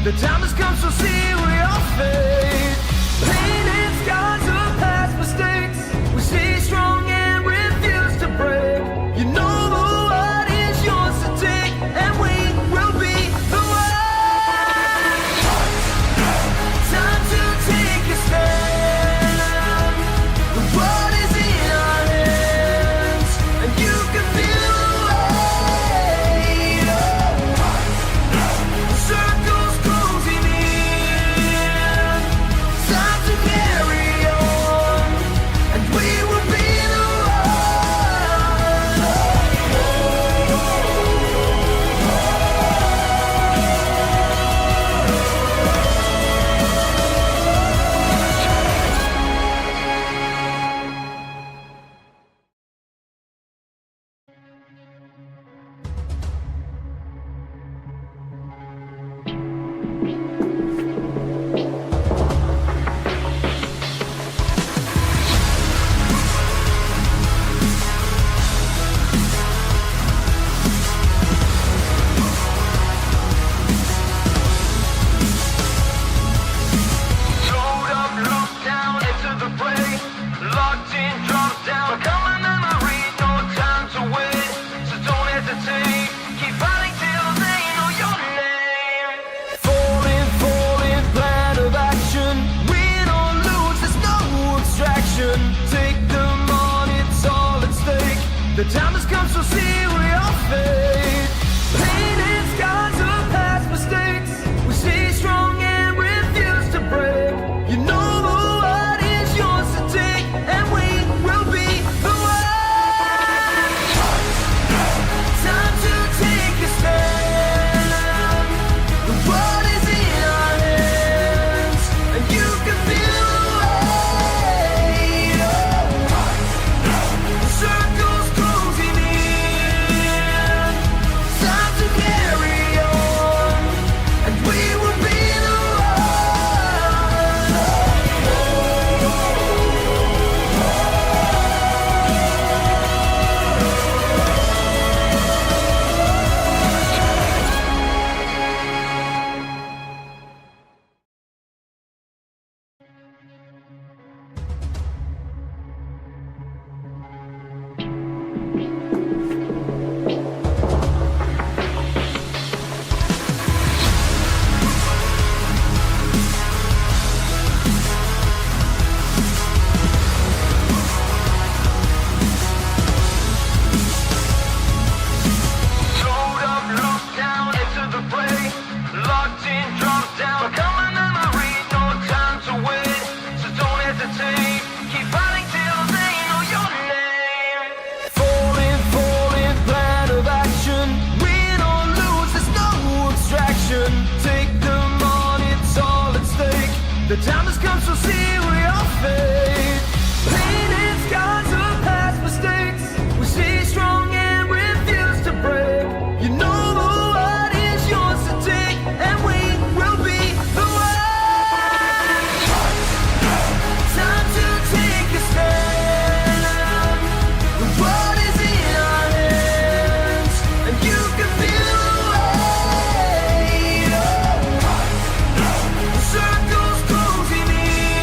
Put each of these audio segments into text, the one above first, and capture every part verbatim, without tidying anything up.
The time has come, so seal your fate. Painted scars of past mistakes. We stay strong and refuse to break. You know the world is yours to take, and we will be the one. Time to take a stand. The world is in our hands, and you can feel the weight. Oh, circles closing in. Time to carry on, and we will be the one. Showed up, looked down into the fray. Locked in, dropped down. Become a memory, no time to wait. So don't hesitate. Keep fighting till they know your name. Falling, falling, plan of action. Win or lose, there's no abstraction. Take them on, it's all at stake. The time has come, so seal your fate. Painted scars of past mistakes. We stay strong and refuse to break. You know the world is yours to take, and we will be the one. Time to take a stand. The world is in our hands, and you can feel the weight. Oh, circles closing in. Time to carry on, and we will be the one. Showed up, looked down into the fray. Locked in, dropped down. Become a memory, no time to wait. So don't hesitate. Keep fighting till they know your name. Falling, falling, plan of action. Win or lose, there's no abstraction. Take them on, it's all at stake. The time has come, so seal your fate. Painted scars of past mistakes. We stay strong and refuse to break. You know the world is yours to take, and we will be the one. Time to take a stand. The world is in our hands, and you can feel the weight. Oh, circles closing in.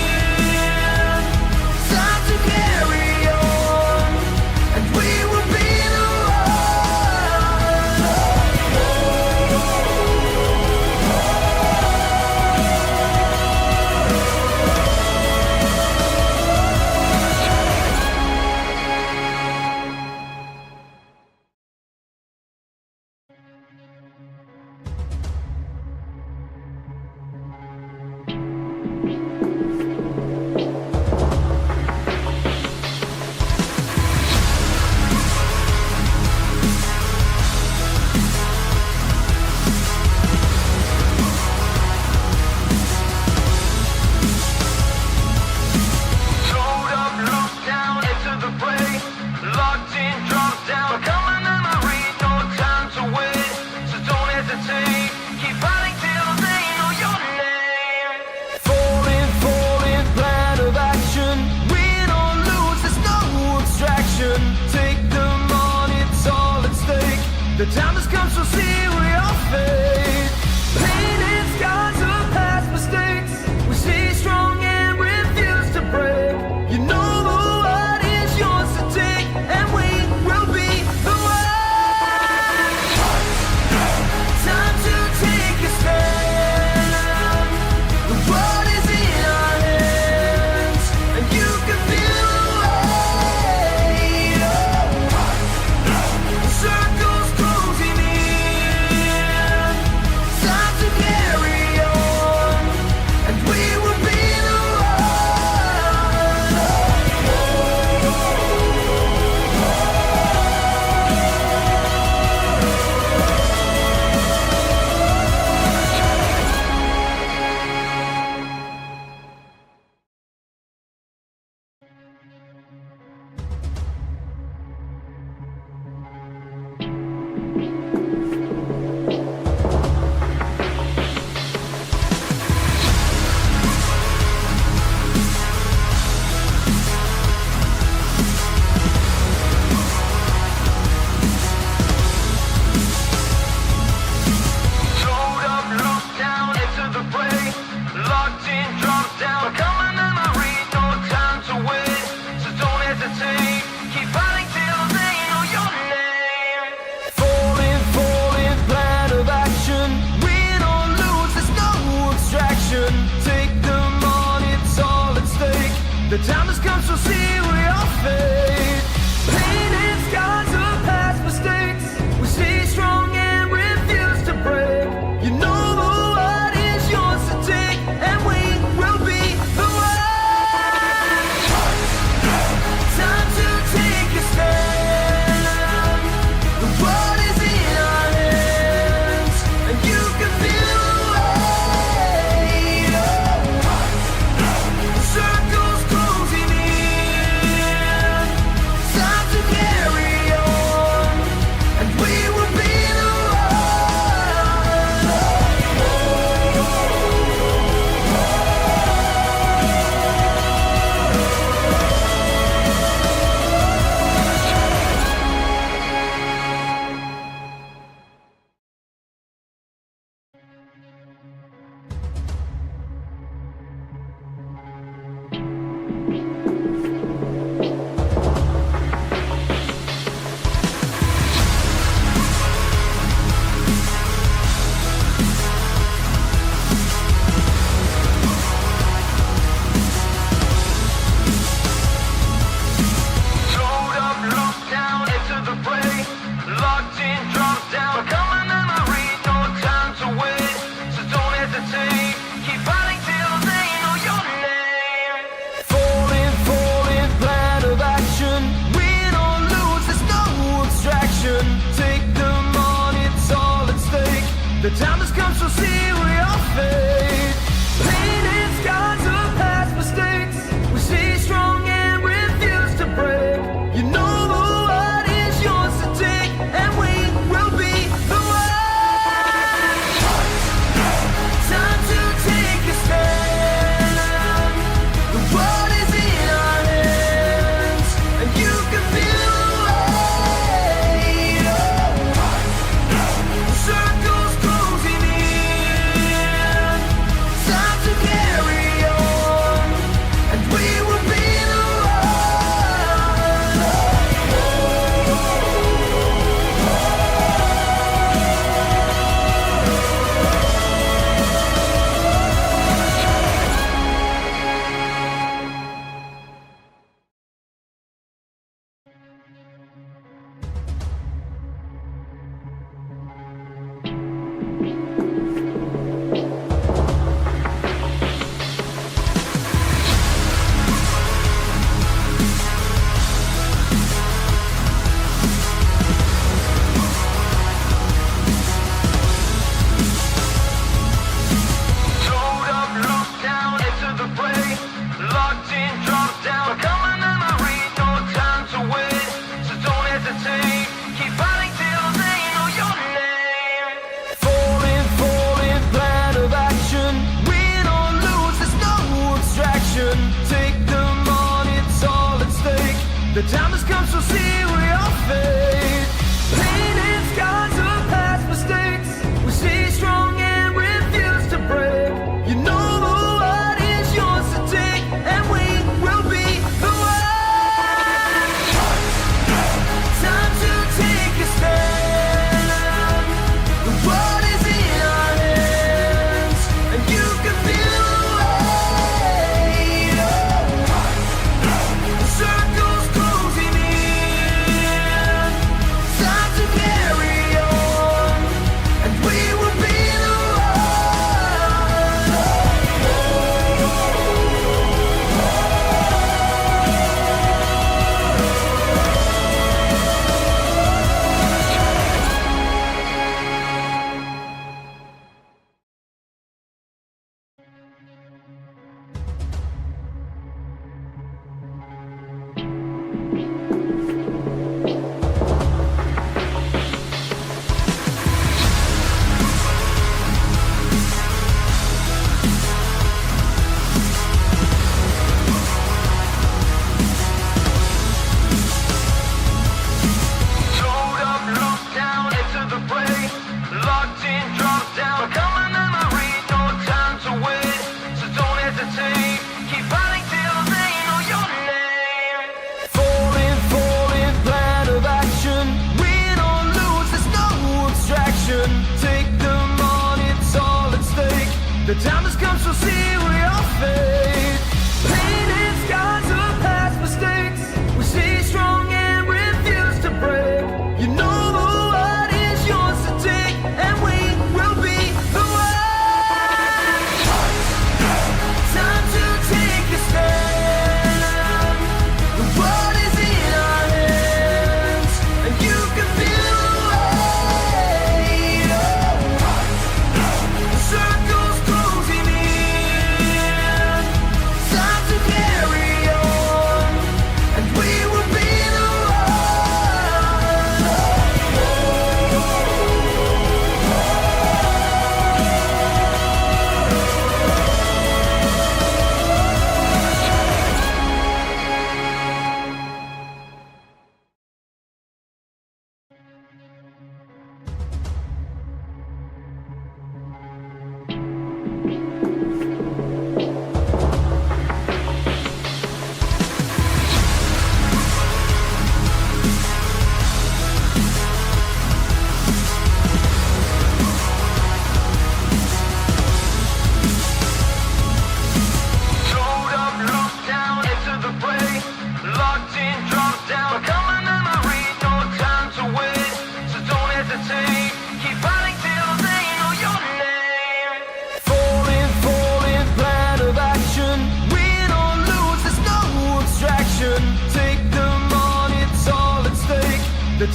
Time to carry on, and we will be the one. Showed up, looked down into the fray. Locked in, dropped down. Become a memory, no time to wait. So don't hesitate. Keep fighting till they know your name. Falling, falling, plan of action. Win or lose, there's no abstraction. Take them on, it's all at stake. The time has come, so seal your fate. Painted scars The time has come, so seal your fate. Painted scars of past mistakes. We stay strong and refuse to break. You know the world is yours to take, and we will be the one. Time to take a stand. The world is in our hands, and you can feel the weight. Circles closing in. Time to carry on, and we will be the one. Showed up, looked down into the fray. Locked in, dropped down, become a memory, no time to wait. So don't hesitate, keep fighting till they know your name. Falling, falling, plan of action. Win or lose, there's no abstraction. Take them on, it's all at stake. The time has come, so seal your fate. Painted scars of past mistakes. We stay strong and refuse to break. You know the world is yours to take, and we will be the one. Time to take a stand. The world is in our hands, and you can feel the weight. Circles closing in. Time to carry on, and we will be the one. Showed up, looked down into the fray. Locked in, dropped down, become a memory, no time to wait. So don't hesitate, keep fighting till they know your name. Falling, falling, plan of action. Win or lose, there's no abstraction. Take them on, it's all at stake. The time has come, so seal your fate. Painted scars of past mistakes. We stay strong and refuse to break. You know the world is yours to take, and we will be the one. Time to take a stand. The world is in our hands, and you can feel the weight. Circles closing in. Time to carry on, and we will be the one. Showed up, looked down into the fray. Locked in, dropped down, become a memory, no time to wait. So don't hesitate, keep fighting till they know your name. Falling, falling, plan of action. Win or lose, there's no abstraction. Take them on, it's all at stake. The time has come, so seal your fate. Painted scars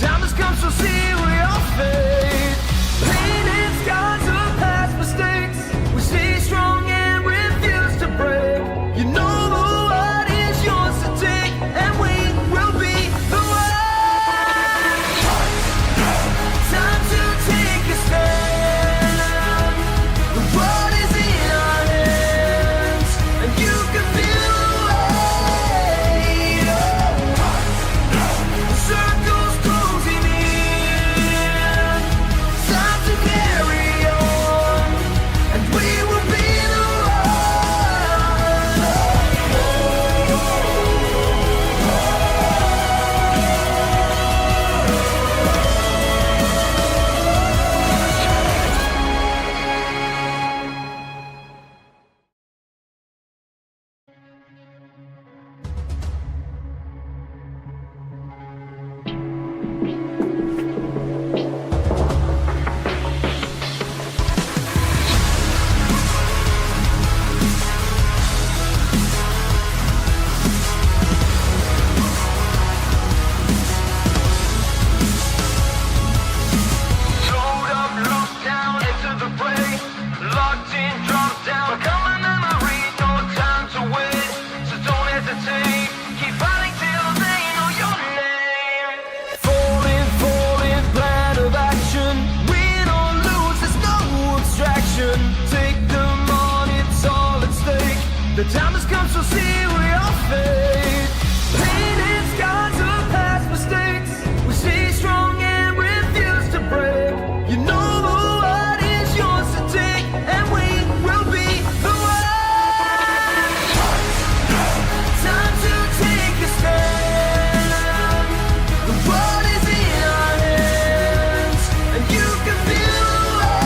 Time has come, so seal your fate. Paint and scars of past mistakes. We stay strong and refuse to break. You know the world is yours to take, and we will be the one. Time to take a stand. The world is in our hands, and you can feel the weight. Circles closing in. Time to carry on, and we will be the one. Showed up, looked down into the fray. Locked in, dropped down, become a memory, no time to wait. So don't hesitate, keep fighting till they know your name. Falling, falling, plan of action. Win or lose, there's no abstraction. Take them on, it's all at stake. The time has come, so seal your fate. Paint and scars of past mistakes. We stay strong and refuse to break. You know the world is yours to take, and we will be the one. Time to take a stand. The world is in our hands, and you can feel the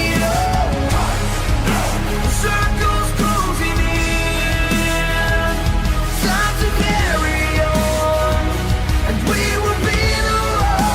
weight. Circles closing in. Time to carry on, and we will be the one.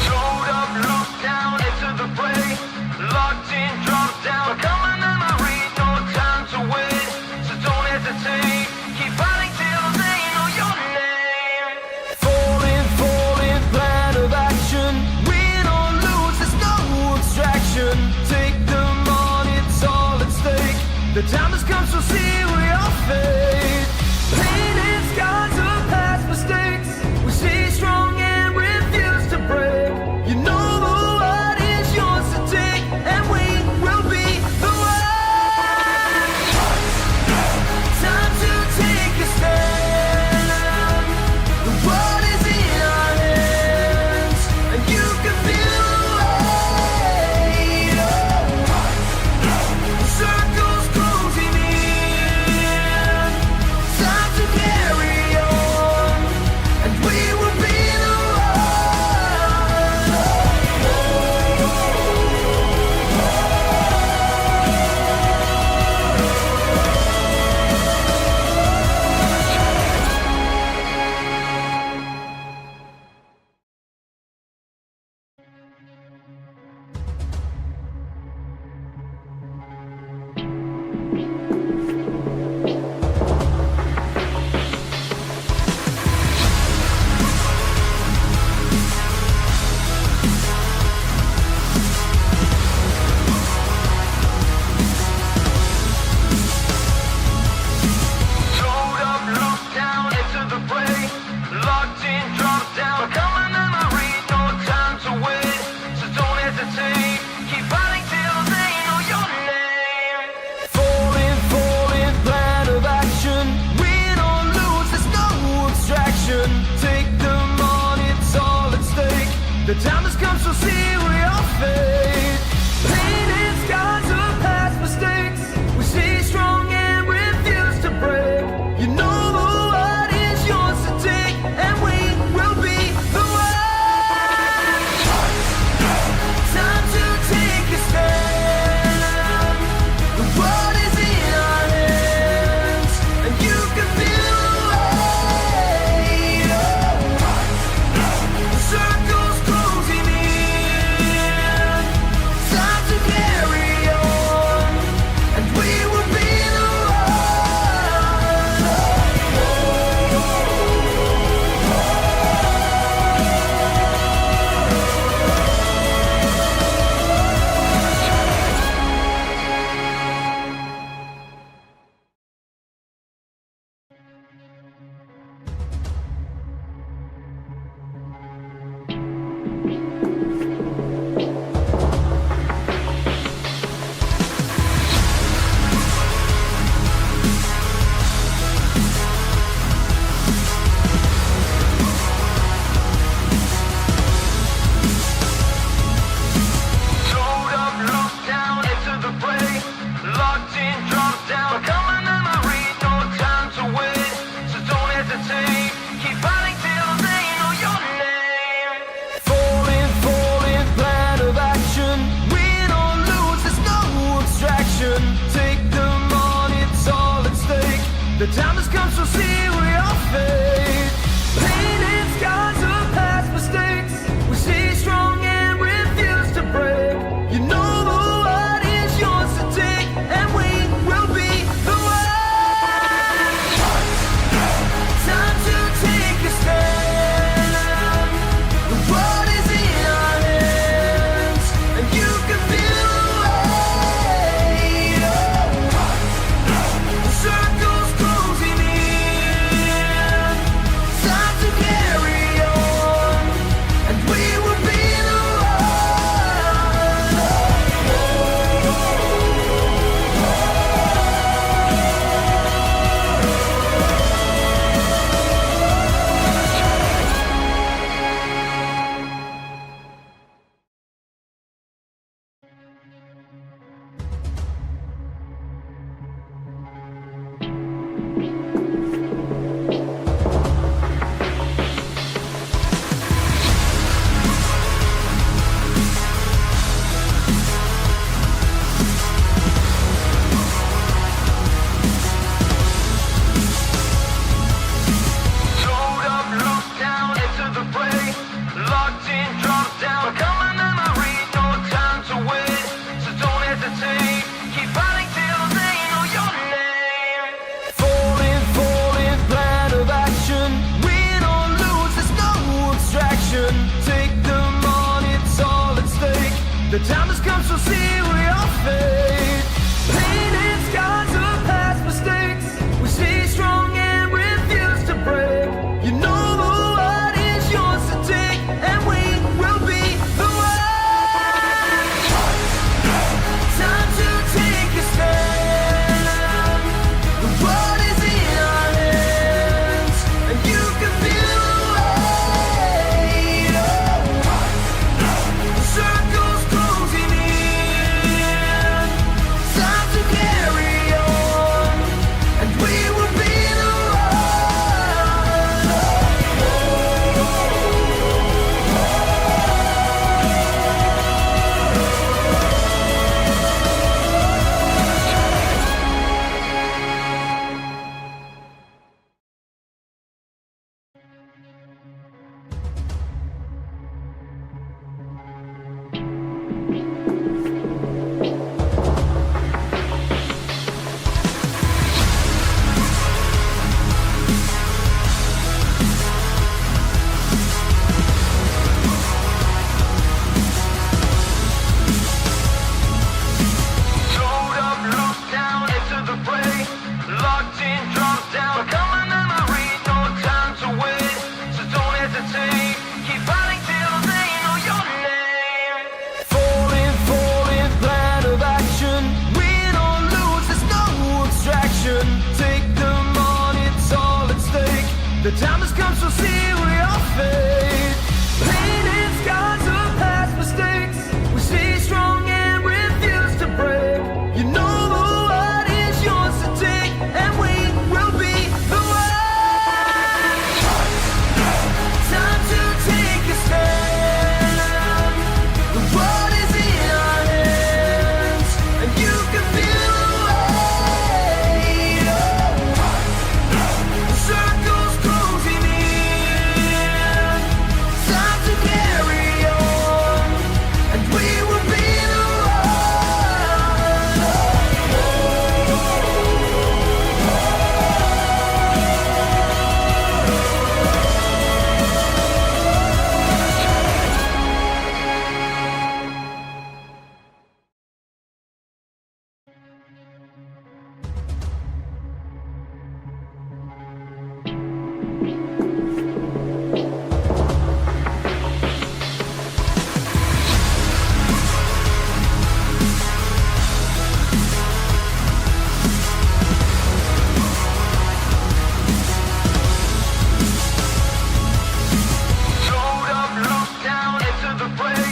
Showed up, looked down into the fray. Locked in, dropped down, become a memory, no time to wait. So don't hesitate, keep fighting till they know your name. Falling, falling, plan of action. Win or lose, there's no abstraction. Take them on, it's all at stake. The time has come, so seal your fate. Paint and scars of past mistakes. We stay strong and refuse to break. You know the world is yours to take, and we will be the one. Time to take a stand. The world is in our hands, and you can feel the weight. Circles closing in. The time has come, so seal your fate. Painted scars of past mistakes. We stay strong and refuse to break. You know the world is yours to take, and we will be the one. Time to take a stand. The world is in our hands, and you can feel the weight. The circle's closing in. Time to carry on, and we will be the one. Showed up, looked down into the fray. Locked in, dropped down, become a memory, no time to wait. So don't hesitate, keep fighting till they know your name. Falling, falling, plan of action. Win or lose, there's no abstraction. Take them on, it's all at stake. The time has come, so seal your fate. Painted scars of past mistakes. We stay strong and refuse to break. You know the world is yours to take, and we will be the one. Time to take a stand. The world is in our hands, and you can feel the weight. The circle's closing in. Time to carry on, and we will be the one. Showed up, looked down into the fray. Locked in, dropped down, become a memory, no time to wait. So don't hesitate, keep fighting till they know your name. Falling, falling, plan of action. Win or lose, there's no abstraction. Take them on, it's all at stake. The time has come, so seal your fate. Painted scars of past mistakes. We stay strong and refuse to break. You know the world is yours to take, and we will be the one. Time to take a stand. The world is in our hands, and you can feel the weight. The circle's closing in. Time to carry on, and we will be the one. Showed up, looked down into the fray.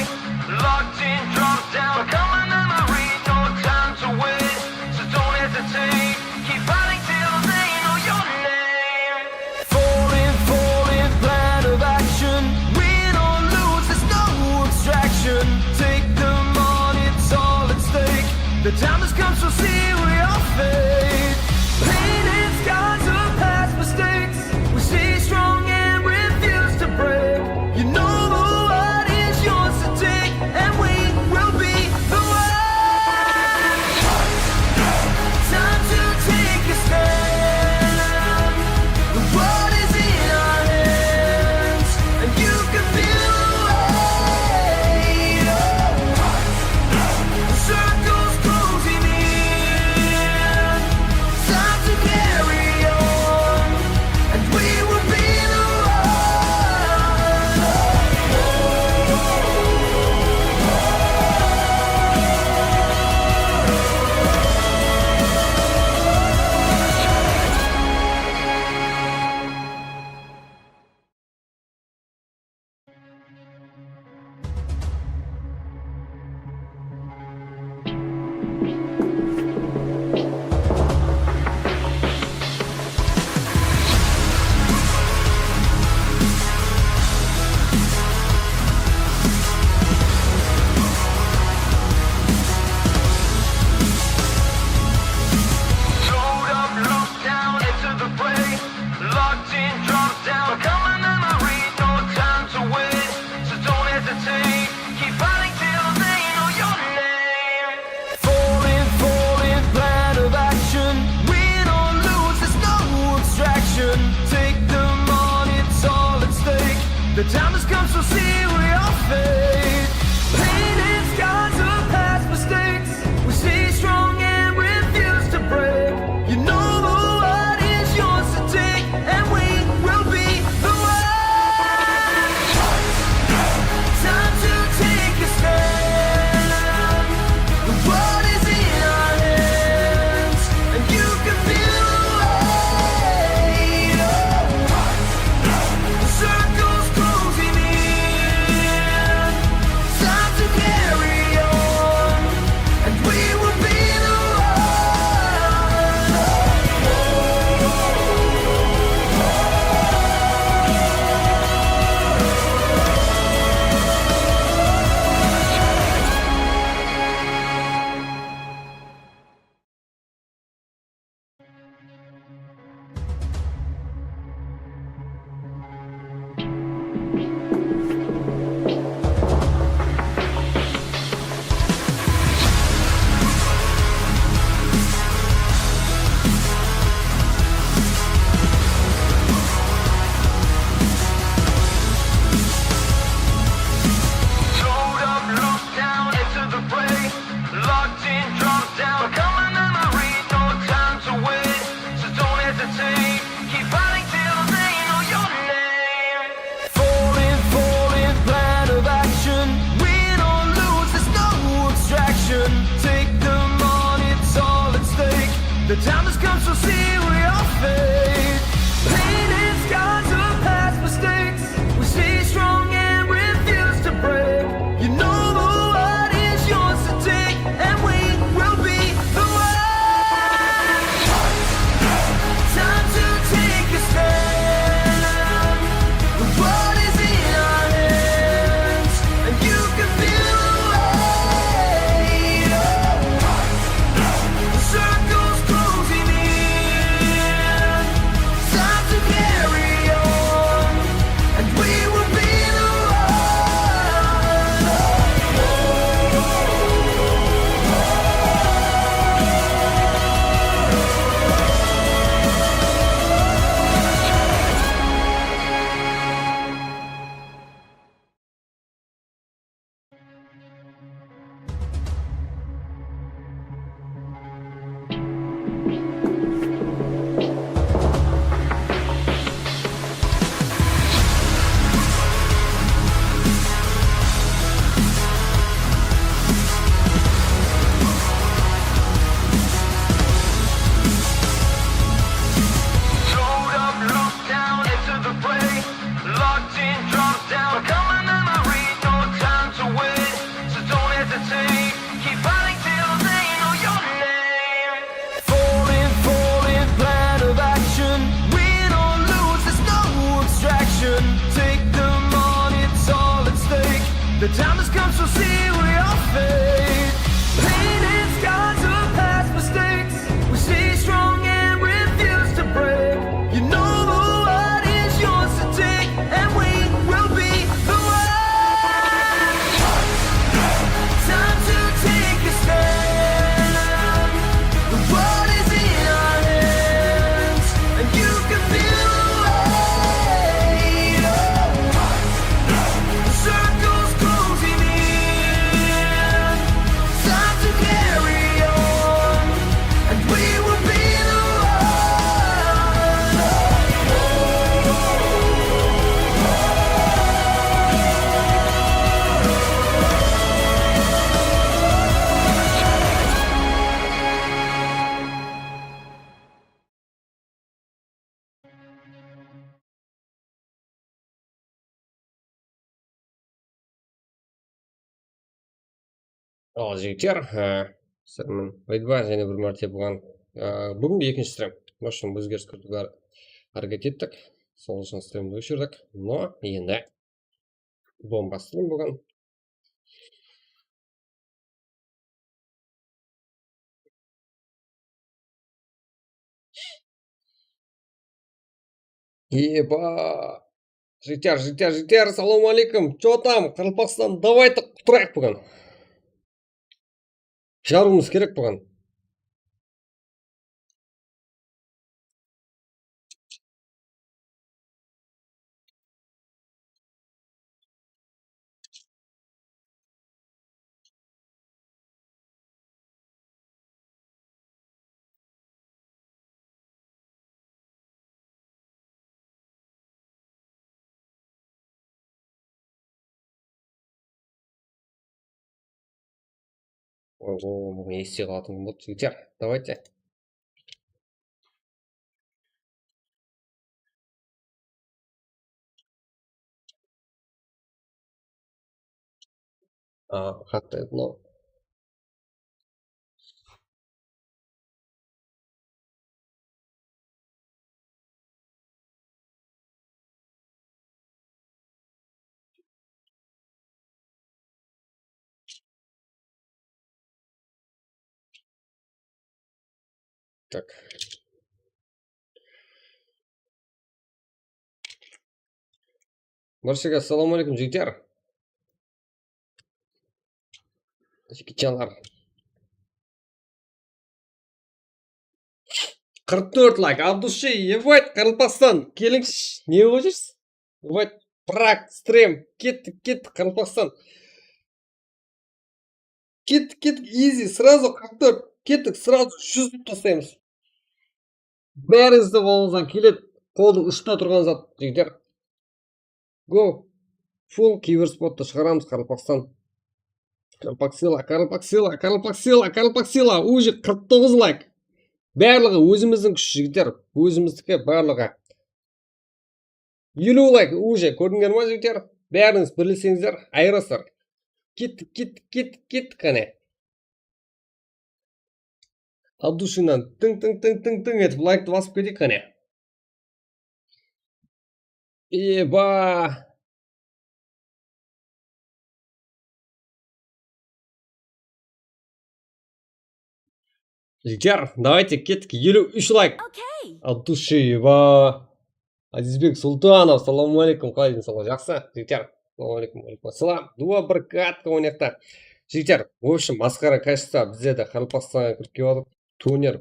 Locked in, dropped down, become a memory, no time to wait. So don't hesitate, keep fighting till they know your name. Falling, falling, plan of action. Win or lose, there's no abstraction. Take them on, it's all at stake. The time has come, so seal your fate. Painted scars Drop down, become a memory, no time to wait. So don't hesitate, keep fighting till they know your name. Falling, falling, plan of action. Win or lose, there's no abstraction. Take them on, it's all at stake. The time has come, so see we are fate. Paint and scars of past mistakes. We stay strong and refuse to break. You know the world is yours to take, and we will be the one. Time to take a stand. The world is in our hands, and you can feel the weight. The circle's closing in. Time to carry on, and we will be the one. Down into the fray. Locked in, drop down, become a memory, no time to wait. So don't hesitate, keep fighting till they know your name. Falling, falling, plan of action. Win or lose, there's no abstraction. Take them on, it's all at stake. The time has come, so see we are fate. Paint and scars of past mistakes. We stay strong and refuse to break. You know the world is yours to take, and we will be the one. Time to take a stand. The world is in our hands, and you can feel the weight. The circle's closing in. Time to carry on, and we will be the one. Showed up, looked down into the fray. Locked in, drop down, become a memory, no time to wait. So don't hesitate, keep fighting till they know your name. Falling, falling, plan of action. Win or lose, there's no abstraction. Take them on, it's all at stake. The time has come, so see we are fate. Paint and scars of past mistakes. We stay strong and refuse to break. You know the world is yours to take, and we will be the one. Time to take a stand. The world is in our hands, and you can feel the weight. The circle's closing in. Time to carry on, and we will be the one. Al, jigitler, e, sizler menen Redbar jáne bir márte buǵan, e, búgin ekinshi stream. Moshin ózgeris kiritiwge háreket ettik. Sol ushın streamdi óshirdik. No, endi bomba stream búgin. Eba! Jigitler, jigitler, jigitler, salawma aleykum. Чё там, Qaraqalpaqstan, давайте qutırayıq búgin. Jarıwımız kerek búgin. Oho, bunı este qalatuǵın boldı, jigitler. Давайте. А, как-то это, ну. Так. Barshege assalamu aleykum, jigitler. Jigitjanlar. Qırq tórt layk, от души, ебать, Qaraqalpaqstan, kelińshi, ne qılıp júrsiz? Ебать, Prag, stream, kettik, kettik, Qaraqalpaqstan. Kettik, kettik, easy, сразу qırq tórt, kettik, сразу júz dep taslaymız. Bárińizdi qolımızdan keledi, qoldıń ushında turǵan zat, jigitler. Go. Full kibersporttı shıǵaramız, Qaraqalpaqstan. Qaraqalpaqsıyla, Qaraqalpaqsıyla, Qaraqalpaqsıyla, Qaraqalpaqsıyla, уже qırq toǵız layk. Barlıǵı ózimizdiń kúshi, jigitler, ózimizdiki barlıǵı. Eliw layk, уже kórdińler ma, jigitler? Bárińiz birleseńizler, ayırasızlar. Kettik, kettik, kettik, kettik, qáne. От души-nan tıń, tıń, tıń, tıń, tıń etip layktı basıp keteyik, qáne. Eba! Jigitler, давайте, kettik, eliw úsh layk. От души, eba. Azizbek Sultanov, assalamu aleykum, qalay, densawlıq, jaqsı? Jigitler, assalamu aleykum, aleykum assalam. Duwa bir katka oynayıq ta. Jigitler, в общем, masqara kashta, bizler de Qaraqalpaqstanǵa kirip kelip atırmız. Turnir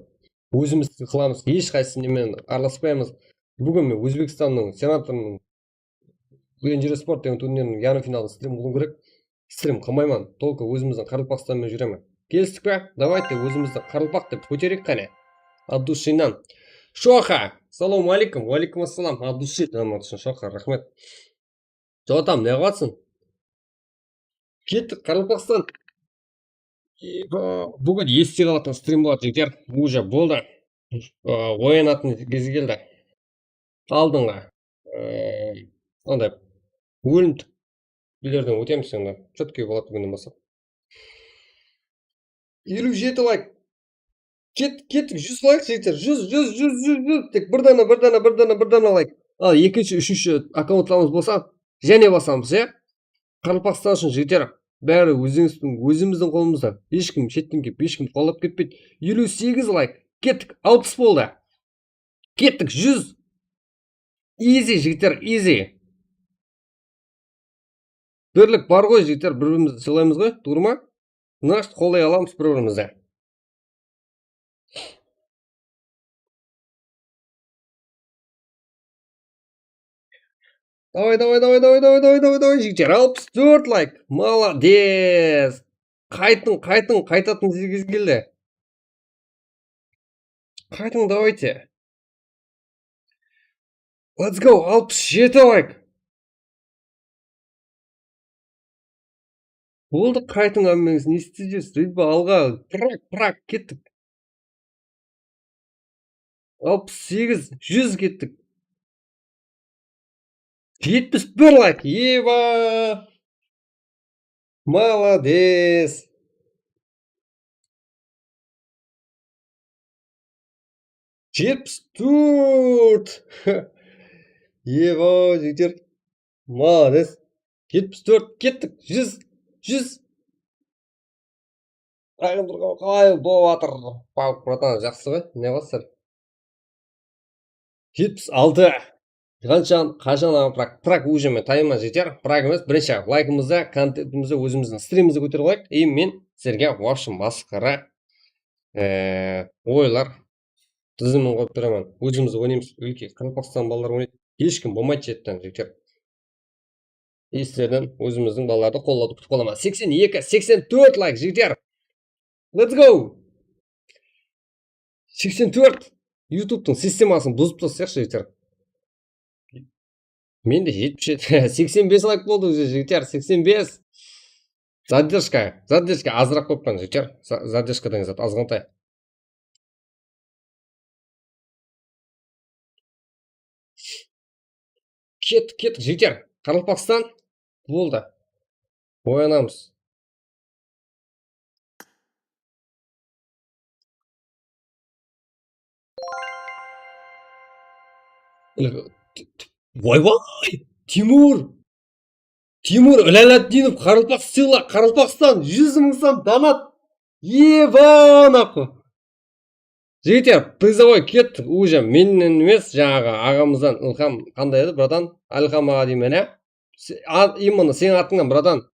ózimiz qılamız, hesh qaysı neme menen aralaspaymız. Búgin men Ózbekstannıń senatorınıń Legendary Sport degen turniriniń yarım finalın strim qılıwım kerek. Strim qılmayman, только ózimizdiń Qaraqalpaqstan menen júremen. Kelistik pe? Давайте, ózimizdi Qaraqalpaq dep kótereyik qáne. От души-nan. Shoqa, assalamu aleykum. Wa aleykum assalam. От души, donat ushın, Shoqa, raxmet. Jotam, ne qılatsın? Kettik, Qaraqalpaqstan. Eba, búgin este qalatuǵın strim boladı, jigitler. Уже boldı. Aa, oyanatın kezi keldi. Aldınǵı, ıı, sonday ólim túplerden ótemiz endi. Chotkiy boladı búginnen baslap. Eliw jeti layk. Kettik, kettik, júz layk, jigitler. Júz, júz, júz, júz, júz. Tek bir dana, bir dana, bir dana, bir dana layk. Al, ekinshi, úshinshi akkauntlarımız bolsa, jáne basamız, ya. Qaraqalpaqstan ushın, jigitler, bári ózińizdiń, ózimizdiń qolımızda. Hesh kim shetten kelip, hesh kim qollap ketpeydi. Eliw segiz layk. Kettik, alpıs boldı. Kettik, júz. Easy, jigitler, easy. Birlik bar ǵoy, jigitler, bir-birimizdi sıylaymız ǵoy, tuwrı ma? Значит, qollay alamız bir-birimizdi. Давай, давай, давай, давай, давай, давай, давай, давай, jigitler, alpıs tórt layk. Молодец. Qaytıń, qaytıń, qaytatın kez keldi. Qaytıń, давайте. Let's go, alpıs jeti layk. Boldı, qaytıń, hámmeńiz ne isteysiz? Rıdba, alǵa, Prag, Prag, kettik. Alpıs segiz, júz kettik. Jetpis bir layk, eba! Молодец! Jetpis tórt! Eba, jigitler! Молодец! Jetpis tórt, kettik, júz, júz! Qayın turǵan, qalay bolıp atır? Pavuk, bratan, jaqsı ǵoy, ne qılasızlar? Jetpis altı. Qanshan, qashan aǵa prak, prak уже men tayınman jeter, prak emes, birinshi laykımızdı, kontentimizdi, ózimizdiń strimimizdi kóterip alayıq. И men sizlerge, в общем, masqara, e, oyınlar tizimin qoyıp beremen. Ózimiz oynaymız, úlke, Qaraqalpaqstan balaları oynaydı. Hesh kim bolmaydı, jetten, jeter. И sizlerden ózimizdiń balalardı qollawdı kútip qalaman. Seksen eki, seksen tórt layk, jigitler. Let's go! Seksen tórt. YouTube'tıń sistemasın buzıp taslayıqshı, jigitler. Mende jetpis jeti, seksen bes layk boldı, jigitler, seksen bes. Задержка, задержка azıraq qoyıppan, jigitler. Za-, задержка degen zat azǵantay. Kettik, kettik, jeter. Qaraqalpaqstan boldı. Oyanamız. Vay, vay! Timur! Timur Ilaladdinov, Qaraqalpaq sıyla, Qaraqalpaqstan, júz mıń som donat. Eba, naqı. Jigitler, призовой kettik, уже mennen emes, jańaǵı aǵamızdan Ilham, qanday edi, bratan? Ilham aǵa deymen, á? Se-, a-, именно seniń atıńnan, bratan.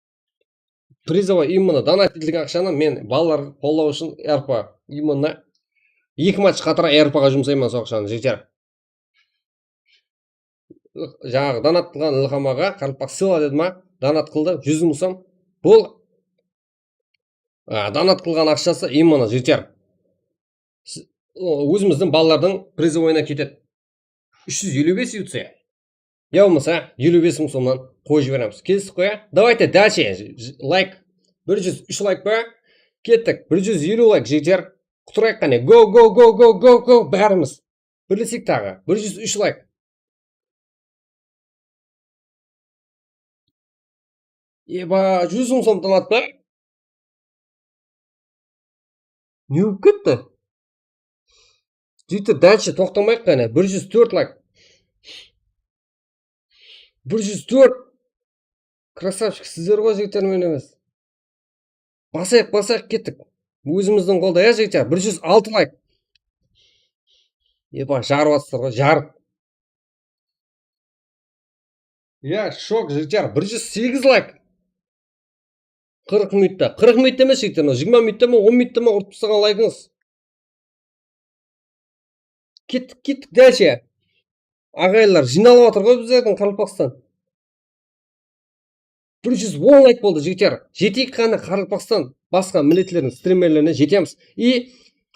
Призовой именно donat etilgen aqshanı men balalar qollaw ushın R P, именно eki match qatara R P-ǵa jumsayman sol aqshanı, jigitler. Jańaǵı donat qılǵan Ilham aǵa, Qaraqalpaq sıyla dedi ma, donat qıldı, júz mıń som. Bul, a, donat qılǵan aqshası именно, jigitler, s-, o, ózimizdiń balalardıń prizovoyına ketedi. Úsh júz eliw bes UC. Ya bolmasa eliw bes mıń somnan qoyıp jiberemiz. Kelistik ǵoy, á? Давайте дальше. J-, j-, layk. Bir júz úsh layk pa? Kettik. Bir júz eliw layk, jigitler. Qutıraıq qáne. Go, go, go, go, go, go. Bárimiz. Birleseyik taǵı. Bir júz úsh layk. Eba, júz mıń som donat pa? Ne bolıp ketti? Jigitler, dálshe toqtamayıq qáne. Bir júz tórt layk. Bir júz tórt. Krasavchik, sizler ǵoy, jigitler, men emes. Basayıq, basayıq, kettik. Ózimizdiń qolda, ya, jigitler? Bir júz altı layk. Eba, jarıp atırlar ǵoy, jarıp. Ya, shok, jigitler, bir júz segiz layk. Qırq minutta, qırq minutta emes, jigitler, mına jigirma minutta ma, on minutta ma urıp taslaǵan laykıńız. Kettik, kettik, dálshe. Aǵayinler jıynalıp atır ǵoy bizlerdiń Qaraqalpaqstan. Bir júz on layk boldı, jigitler. Jeteyik ǵana Qaraqalpaqstan, basqa milletlerdiń strimerlerine jetemiz. И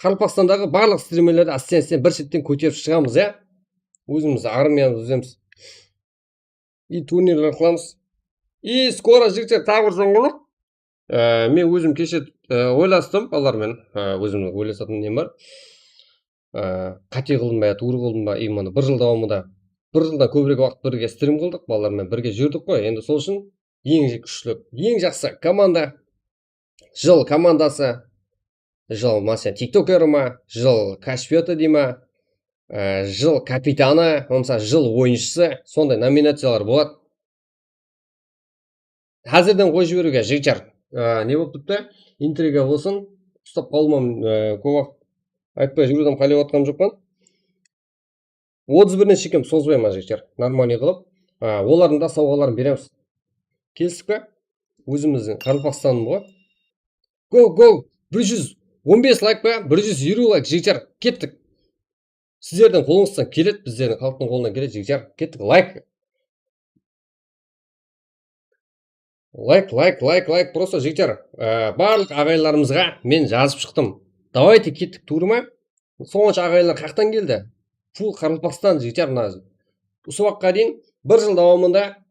Qaraqalpaqstandaǵı barlıq strimerlerdi ásten-ásten bir shetten kóterip shıǵamız, ya. Ózimiz armiyamız dúzemiz. И turnirler qılamız. И skoro, jigitler, taǵı bir jańalıq. Ee, men ózim keshe, e, oylastım, balalar menen. Ee, ózimniń oylasatın nem bar. Ee, qáte qıldım ba ya tuwrı qıldım ba, именно bir jıl dawamında, bir jıldan kóbirek waqıt birge strim qıldıq, balalar menen birge júrdik ǵoy. Endi sol ushın eń kúshli, eń jaqsı komanda, jıl komandası, jıl, máselen, tiktokeri ma, jıl káshfiyatı dey ma, e, jıl kapitanı, bolmasa jıl oyınshısı, sonday nominaciyalar boladı. Házirden qoyıp jiberiwge, jigitler. E, ne bolıp turıptı? Intriga bolsın. Uslap qalmayman, e, kóp waqıt aytpay júriwden qálep atqan joqpan. Otız birine shekem sozbayman, jigitler. Нормальный qılıp. E, olardıń da sawǵaların beremiz. Kelistik pe? Ózimizdiń Qaraqalpaqstanım ǵoy. Go, go! Bir júz on bes layk pa? Bir júz eliw layk, jigitler. Kettik. Sizlerdiń qolıńızdan keledi, bizlerdiń xalıqtıń qolınan keledi, jigitler. Kettik, layk. Layk, layk, layk, layk, просто, jigitler, e, barlıq aǵayinlarımızǵa men jazıp shıqtım. Давайте kettik, tuwrı ma? Sonsha aǵayinlar qayaqtan keldi? Full Qaraqalpaqstan, jigitler, mına. Usı waqıtqa deyin bir jıl dawamında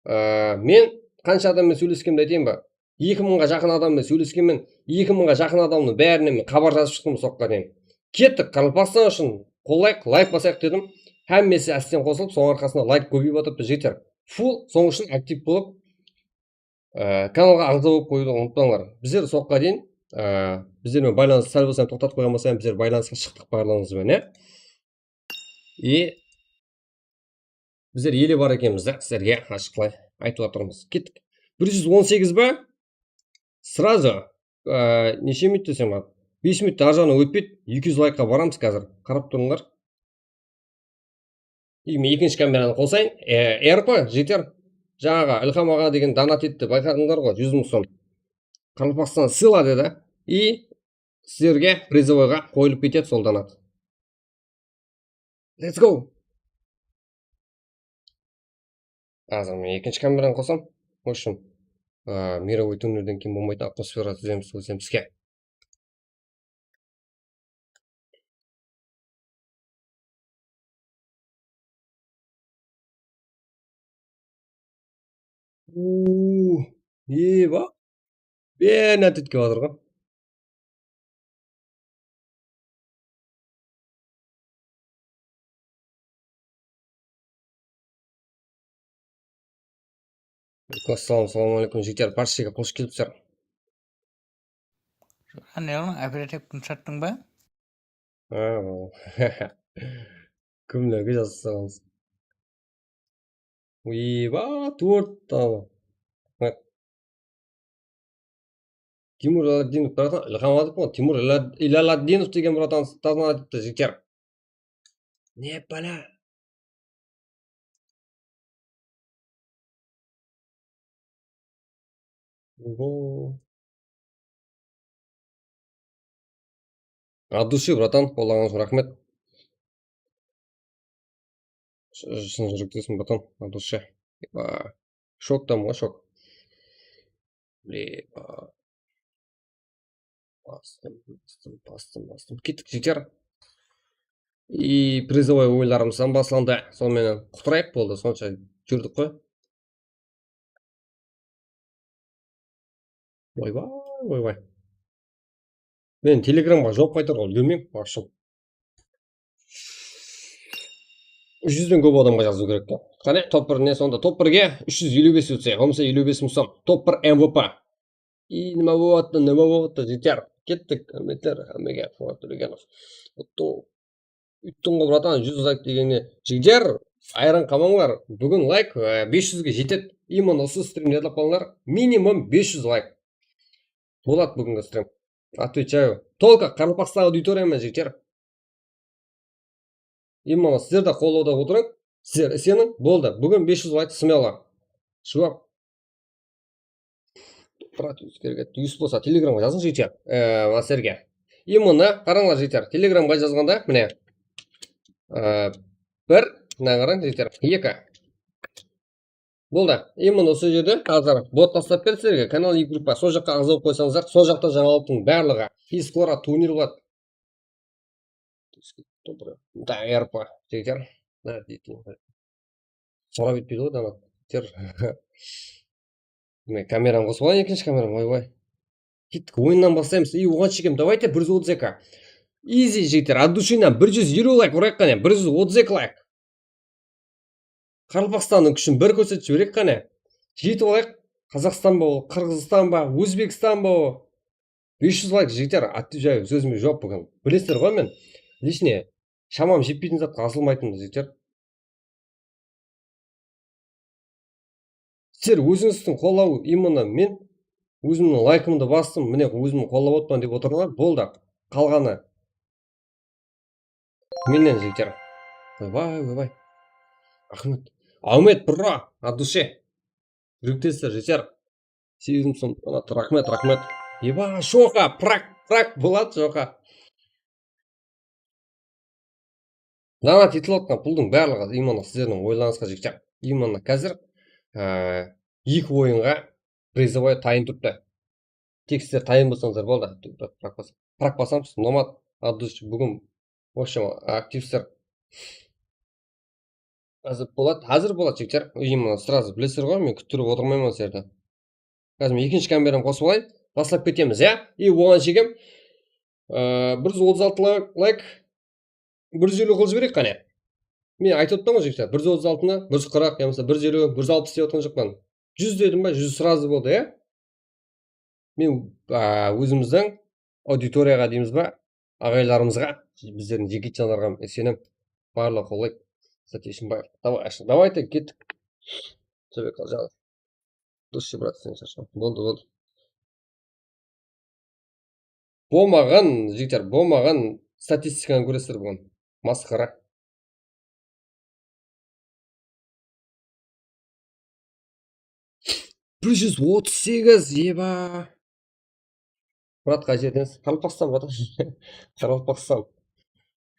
Ee, men qansha adam menen sóyleskenimdi aytayın ba? Eki mıńǵa jaqın adam menen sóyleskenmen, eki mıńǵa jaqın adamnıń bárine men xabar jazıp shıqtım usı waqıtqa deyin. Kettik, Qaraqalpaqstan ushın qollayıq, layk basayıq dedim. Hámmesi ásten qosılıp, sonıń arqasında layk kóbeyip atırıptı, jigitler. Full, sonıń ushın aktiv bolıp, ee, kanalǵa aǵza bolıp qoyıwdı umıtpańlar. Bizler usı waqıtqa deyin, ee, bizler menen baylanıs sál bolsa hám toqtatıp qoyǵan bolsa hám bizler baylanısqa shıqtıq barlıǵıńız benen, ya. И bizler ele bar ekenbiz da, sizlerge ashıqlay aytıp atırmız. Kettik. Bir júz on segiz ba? Сразу, e, neshe minut desem, bes minut arjaǵına ótpeydi, eki júz laykqa baramız házir. Qarap turıńlar. Men ekinshi kameranı qosayın. E, R P jeter. Jańaǵı Ilham aǵa degen donat etti, bayqadıńlar ǵoy, júz mıń som. Qaraqalpaqstan sıyla dedi. I sizlerge prizovoyǵa qoyılıp ketedi sol donat. Let's go! Házir men ekinshi kameranı qosam. В общем, a, мировой turnirden keyin bolmaydı, atmosfera túzemiz, ózemiz iske. Uuu, eba. Bárine tútke batır ǵo. Assalam, assalam aleykum, jigitler, barshege xosh kelipsizler. Jora, ne qılań, operativtin sattıń ba? Ha, kimlerge jazsańız. Uyba, tórt dana. Raxmet. Timur Ilalatdinov, bratан, Ilham aytıp qoy, Timur Ila-, Ilalatdinov degen bratан, bratан aytıptı, jigitler. Ne bala? Oho. От души, bratан, qollaǵanıń ushın raxmet. Sh-, shın júrektesin, bratан, от души. Epa, shoktaman ǵoy, shok. Epa. Bastım, bastım, bastım, bastım. Kettik, jigitler. И призовой oyınlarımız hám baslandı. Sonıń menen qutırayıq, boldı, sonsha júrdik ǵoy. Oybay, oybay. Men Telegramǵa juwap qaytarıp úlgermeymen, ashıp. Úsh júzden kóp adamǵa jazıw kerek ta. Qáne, top birine sonda, top birge úsh júz eliw bes ótse, bolmasa eliw bes mıń som. Top bir M V P. I nima bolıp attı, nima bolıp attı, jeter. Kettik, húrmetler, hámmege Fuat Tólegenov. Uttıń, uttıń ǵo, bratан, júz layk degenine. Jigitler, ayran qalmańlar. Búgin layk, e, bes júzge jetedi. Именно usı strimdi yadlap qalıńlar. Minimum bes júz layk. Boladı búgingi strim. Отвечаю. Только Qaraqalpaqstan auditoriyaman, jigitler. Именно sizler de qollawda otırıń. Sizler iseniń, boldı. Búgin bes júz layk, смело. Juwap. Brat, Yusuf Kerget. Yusuf bolsa Telegramǵa jazıń, jigitler. E, mına sizlerge. Именно, qarańlar, jigitler. Telegramǵa jazǵanda, mine. E, bir, mına qarań, jigitler. Eki. Boldı. Именно usı jerde házir bot taslap berdi sizlerge, kanal, gruppa. Sol jaqqa aǵza bolıp qoysańızlar, sol jaqta jańalıqtıń barlıǵı. И скоро turnir boladı. Доброе. Да, R P, jigitler. Da, deydi. Sorap etpeydi ǵoy, dana. Jigitler. Men kameramı qosıp alayın, ekinshi kameram, oybay. Kettik, oyınnan baslaymız. И oǵan shekem, давайте, bir júz otız eki. Easy, jigitler, от души-nan bir júz eliw layk urayıq qáne, bir júz otız eki layk. Qaraqalpaqstannıń kúshin bir kórsetip jibereyik qáne. Jetip alayıq. Qazaqstan ba ol, Qırǵızstan ba, Ózbekstan ba ol. Bes júz layk, jigitler, attı jay, sózime juwap búgin. Bilesizler ǵoy men. Лично, shamam jetpeytin zatqa asılmaytınman, jigitler. Sizler ózińizdiń qollawı, именно men ózimniń laykımdı bastım, mine, ózimniń qollap otırman dep otırlar, boldı. Qalǵanı mennen, jigitler. Oybay, oybay. Raxmet. Áwmet, bro, от души. Júrektesizler, jigitler. Segiz mıń som donat, raxmet, raxmet. Eba, shoqa, prak, prak, boladı, shoqa. Donat etilip atqan puldıń barlıǵı именно sizlerdiń oylarıńızǵa, jigitler. Именно házir, e, eki oyınǵa призовой tayın turıptı. Tek sizler tayın bolsańızlar boldı. Prak bas-, prak basamız, Nomad, Abdus búgin, в общем, aktivsizler. Házir boladı, házir boladı, jigitler. Именно сразу bilesizler ǵoy, men kúttirip otırmayman sizlerdi. Házir men ekinshi kameramdı qosıp alayın. Baslap ketemiz, ya? И oǵan shekem, e, bir júz otız altı la-, layk, bir júz eliw qılıp jibereyik qáne. Men aytıp otırman ǵoy, jigitler, bir júz otız altını, bir júz qırq yamasa bir júz eliw, bir júz alpıs dep otırǵan joqpan. Júz dedim ba, júz сразу boldı, ya? Men, a, ózimizdiń auditoriyaǵa deymiz ba, aǵaylarımızǵa, bizlerdiń jeke janlarǵa isenim, barlıǵı qollaydı. Kstati, Ishimbaev. Давай, давайте, kettik. Sóbek Aljanov. Durıs, brat, sen shashqan. Boldı, boldı. Bolmaǵan, jigitler, bolmaǵan statistikanı kóresizler búgin. Masqara. Bir júz otız segiz, eba. Murat, qay jerdensiz? Qaraqalpaqstan, bratan. Qaraqalpaqstan.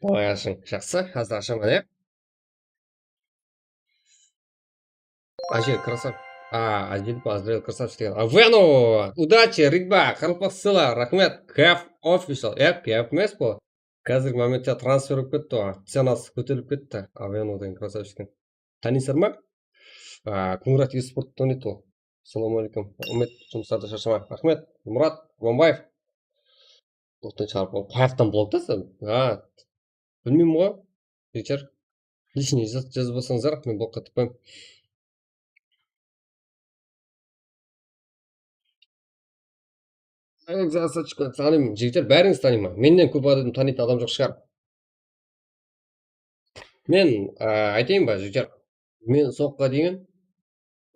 Davay, ashıń. Jaqsı, házir ashaman, ya. Ajel, krasavchik. A, Ajel, Azrail, krasavchik degen. A, bueno! Udachi, Rigba, qaraqalpaqsılar, raxmet, Kaf Official. Yap, Kaf emes bul. Házirgi momentte transfer bolıp ketti ǵoy. Cenası kóterilip ketti. A, bueno degen krasavchik. Tanıysızlar ma? A, Kungrat Esport tanıydı ol. Assalamu aleykum. Umet, jumıslarda sharshama. Raxmet, Murat Bombaev. Bloktan shıǵarıp qoyıp, qayaqtan bloktasın? Ha, bilmeymen ǵoy. Jigitler, личный jaz-, jazıp alsańızlar, men blokqa tıqpayman. Ey, Zasachko, tanıyman. Jigitler, bárińizdi tanıyman. Mennen kóp adam tanıytın adam joq shıǵar. Men, a, aytayın ba, jigitler? Men usı waqıtqa deyin,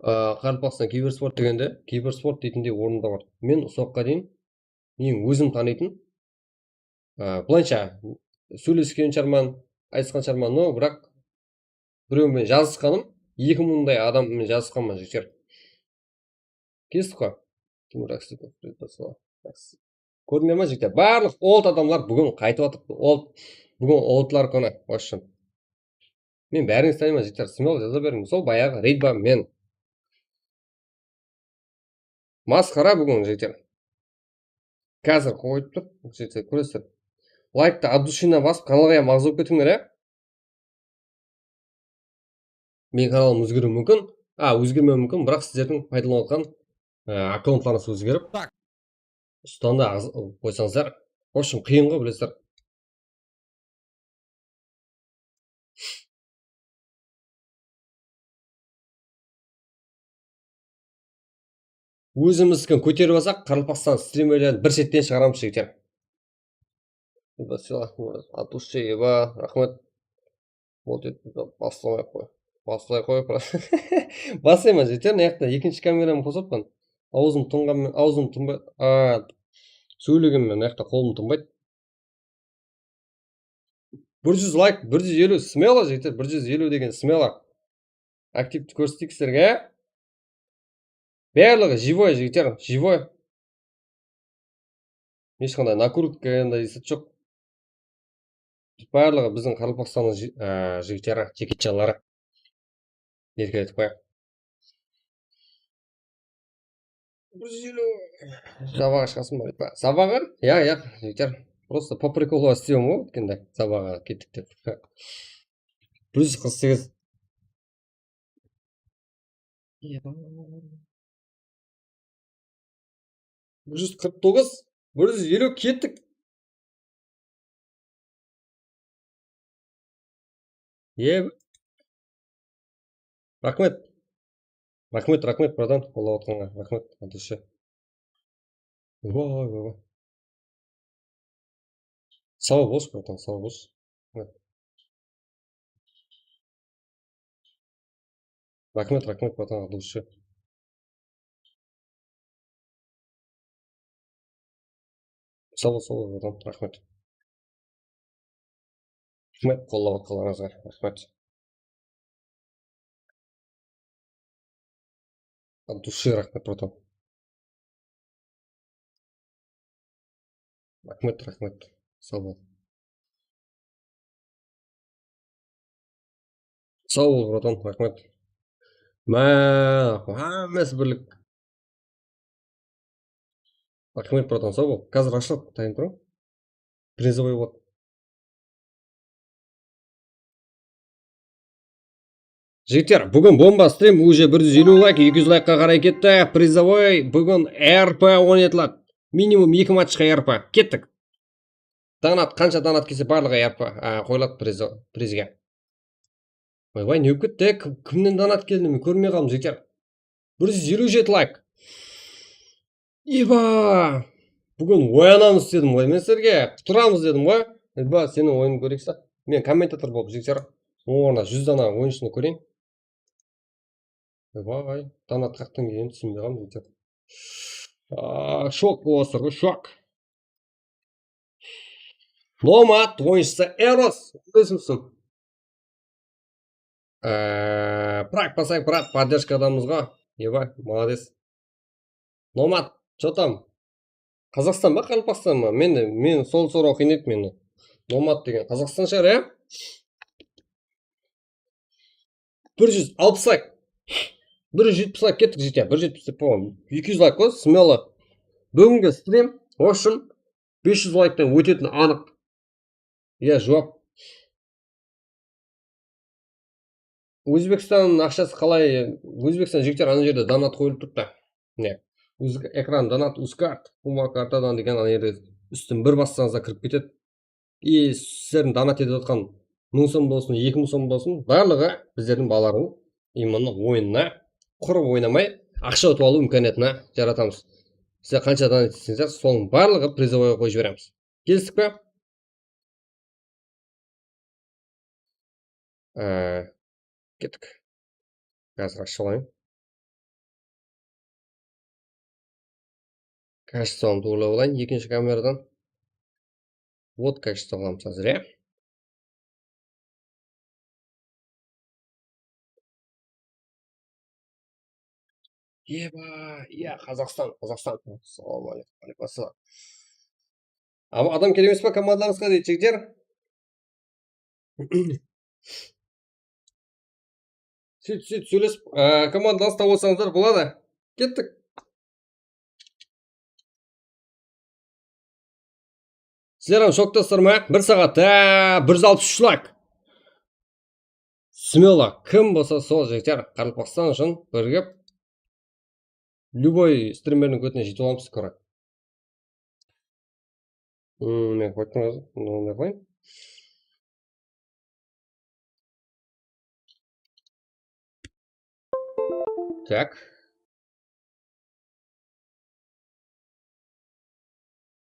a, Qaraqalpaqstan kibersport degende, kibersport deytindey orında bar. Men usı waqıtqa deyin, men ózim tanıytın, a, bılayınsha, sóylesken shıǵarman, aytısqan shıǵarman, no, biraq birew menen jazısqanım, eki mıńday adam menen jazısqanman, jigitler. Kestik ǵoy. Timur Aksakov, Fred Basova. Kórdińler ma, jigitler? Barlıq old adamlar búgin qaytıp atır. Old, búgin oldlar kúni, в общем. Men bárińizdi tanıyman, jigitler. Смело jaza beriń. Sol bayaǵı Reydba men. Masqara búgin, jigitler. Házir qoyıp tur, jigitler, kóresiz. Layktı от души-nan basıp, kanalǵa hám aǵza bolıp ketińler, ya. Meniń kanalım ózgeriwi múmkin. A, ózgermewi múmkin, biraq sizlerdiń paydalanıp atırǵan, e, akkauntlarıńız ózgerip. Tak. Ustan da aǵza qoysańızlar. В общем, qıyın ǵoy, bilesizler. Ózimizdikin kóterip alsaq, Qaraqalpaqstan strimerlerin bir shetten shıǵaramız, jigitler. Eba, sıylaw, от души, eba, raxmet. Boldı, baslamay-aq qoy. Baslay qoy, просто. Baslayman, jigitler, mına jaqta ekinshi kameramdı qosıppan. Awzım tınǵan men, awzım tınbay, a, sóylegenmen, mına jaqta qolım tınbaydı. Bir júz layk, bir júz eliw, смело, jigitler, bir júz eliw degen смело. Aktivti kórseteyik sizlerge. Barlıǵı живой, jigitler, живой. Hesh qanday накрутка, qanday zat joq. Barlıǵı biziń Qaraqalpaqstannıń ji-, á, jigitleri, jigitjanları. Erkeletip qoyaq. Bir júz eliw. Sabaǵa shıǵasın ba? Sabaǵı? Ya, ya, jigitler. Просто по приколу isleymen ǵoy, ótkende sabaǵa kettik dep. Bir júz qırq segiz. Bir júz qırq toǵız, bir júz eliw kettik. Eb. Raxmet. Raxmet, raxmet, bratan, qollap atqanǵa. Raxmet, от души. Vay, vay, vay. Saw bol, bratan, saw bol. Raxmet, raxmet, bratan, от души. Saw bol, saw bol, bratan, raxmet. Raxmet, qollap atqanlarıńızǵa raxmet. От души raxmet, bratan. Raxmet, raxmet. Saw bol. Saw bol, bratan, raxmet. Má, hámmesi birlik. Raxmet, bratan, saw bol. Házir ashıladı, tayın turıń. Призовой boladı. Jigitler, búgin bomba strim, уже bir júz eliw layk, eki júz laykqa qaray ketti. Призовой búgin R P oynaytıladı. Minimum eki matchqa R P. Kettik. Donat, qansha donat kelse, barlıǵı R P, á, qoyıladı prizo-, prizge. Oybay, ne bolıp ketti? Kim, kimnen donat keldi? Men kórmey qaldım, jigitler. Bir júz eliw jeti layk. Eba! Búgin oyanamız dedim ǵoy men sizlerge. Qutıramız dedim ǵoy. Eba, seniń oyınıń kóreyik sa. Men kommentator bolıp, jigitler, ońarına júz dana oyınshını kóreyin. Vay, donat qaqtan kelgenin túsinbey qaldım, jigitler. Aa, shok bolıp atır ǵoy, shok. Nomad oyınshısı Eros, bilesizmi? Ee, Prag basayıq, brat, поддержка adamımızǵa. Eba, молодец. Nomad, что там? Qazaqstan ba, Qaraqalpaqstan ba? Men de, men sol soraw qıyın edi meni. Nomad degen Qazaqstan shıǵar, ya? Bir júz alpıs layk. Bir júz jetpis layk kettik, jigitler. Bir júz jetpis dep qoyǵan. Eki júz layk qoy, смело. Búgingi strim, в общем, bes júz layktan ótetini anıq. Iya, juwap. Ózbekstan aqshası qalay? Ózbekstan, jigitler, ana jerde donat qoyılıp turıptı. Mine, ekran donat uz kart, Kuma kartadan degen ana jerde ústin bir bassańızda kirip ketedi. I sizlerdiń donat etip atqan mıń som bolsın, eki mıń som bolsın, barlıǵı bizlerdiń balalardıń именно oyınına, qurı oynamay, aqsha utıp alıw imkaniyatına jaratamız. Sizler qansha donat etseńizler, sonıń barlıǵı prizovoyǵa qoyıp jiberemiz. Kelistik pe? Ee, kettik. Házir ashıp alayın. Kachestwamdı urlap alayın ekinshi kameradan. Вот, kachestwa qılamız házir, ya. Eba, iya, Qazaqstan, Qazaqstan. Assalawma aleykum. Aleykum assalam. Ama adam kerek emes pa komandalarımızǵa, deydi, jigitler? Sóyt, sóyt, sóylesip, e, komandalarıńızdı tawıp alsańızlar boladı. Kettik. Sizler hám shoktasızlar ma? Bir saatta bir júz alpıs úsh layk. Смело, kim bolsa sol, jigitler, Qaraqalpaqstan ushın birigip, любой стримерdiń kótine jetip alamız skoro. Hmm, men qoydım házir. Bunı qoyayın. Tak.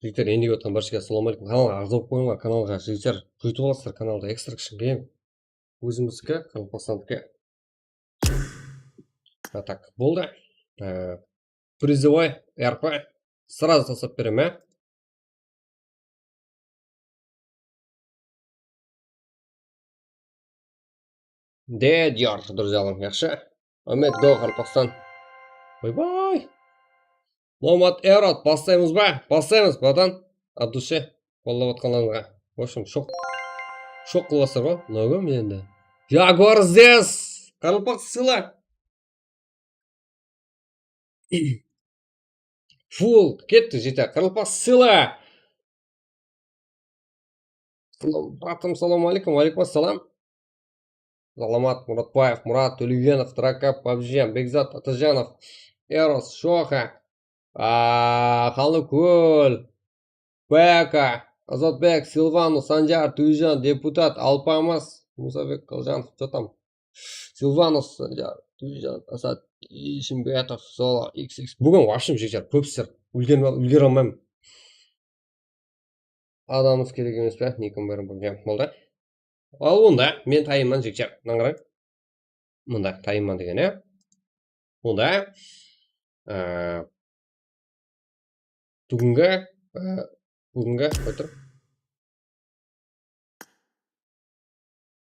Jigitler, endigi otqan barshege assalawma aleykum. Kanalǵa aǵza bolıp qoyıńlar, kanalǵa, jigitler, kúytip alasızlar kanaldı, ekstra kishigeyim. Ózimizdiki, Qaraqalpaqstandiki. Ha, tak, boldı. Ee, призовой R P сразу taslap beremen, á. De diyor, durjalım, yaqshı. Umet, go, Qaraqalpaqstan. Oybay. Nomad Erod, baslaymız ba? Baslaymız, bratan. От души qollap atqanlarıńızǵa. В общем, shok, shok qılıp atırlar ǵoy. Nogam endi. Jaguar Zes. Qaraqalpaq sıyla. Full, kettik, jete. Qaraqalpaq sıyla. Bratım, salam aleykum. Aleykum assalam. Salamat, Muratbaev, Murat, Tólegenov, Drakap, Babjijan, Bekzat, Atajanov, Eros, Shoxa, a, Xanlıkól, Beka, Azatbek, Silvanus, Sanjar, Túyjan, Deputat, Alpamıs, Musabek Qıljanov, что там? Silvanus, Sanjar, Túyjan, Asad, Ishimbeatov, Solo, X X. Búgin, в общем, jigitler, kópsizler. Úlgerme-, úlgere almayman. Adamımız kerek emes pe? Nikim bárin búgin boldı. Al onda, men tayınman, jigitler. Mınań qarań. Mında tayınman degen, ya. Onda, e, búgingi, e, búgingi, qoy tur.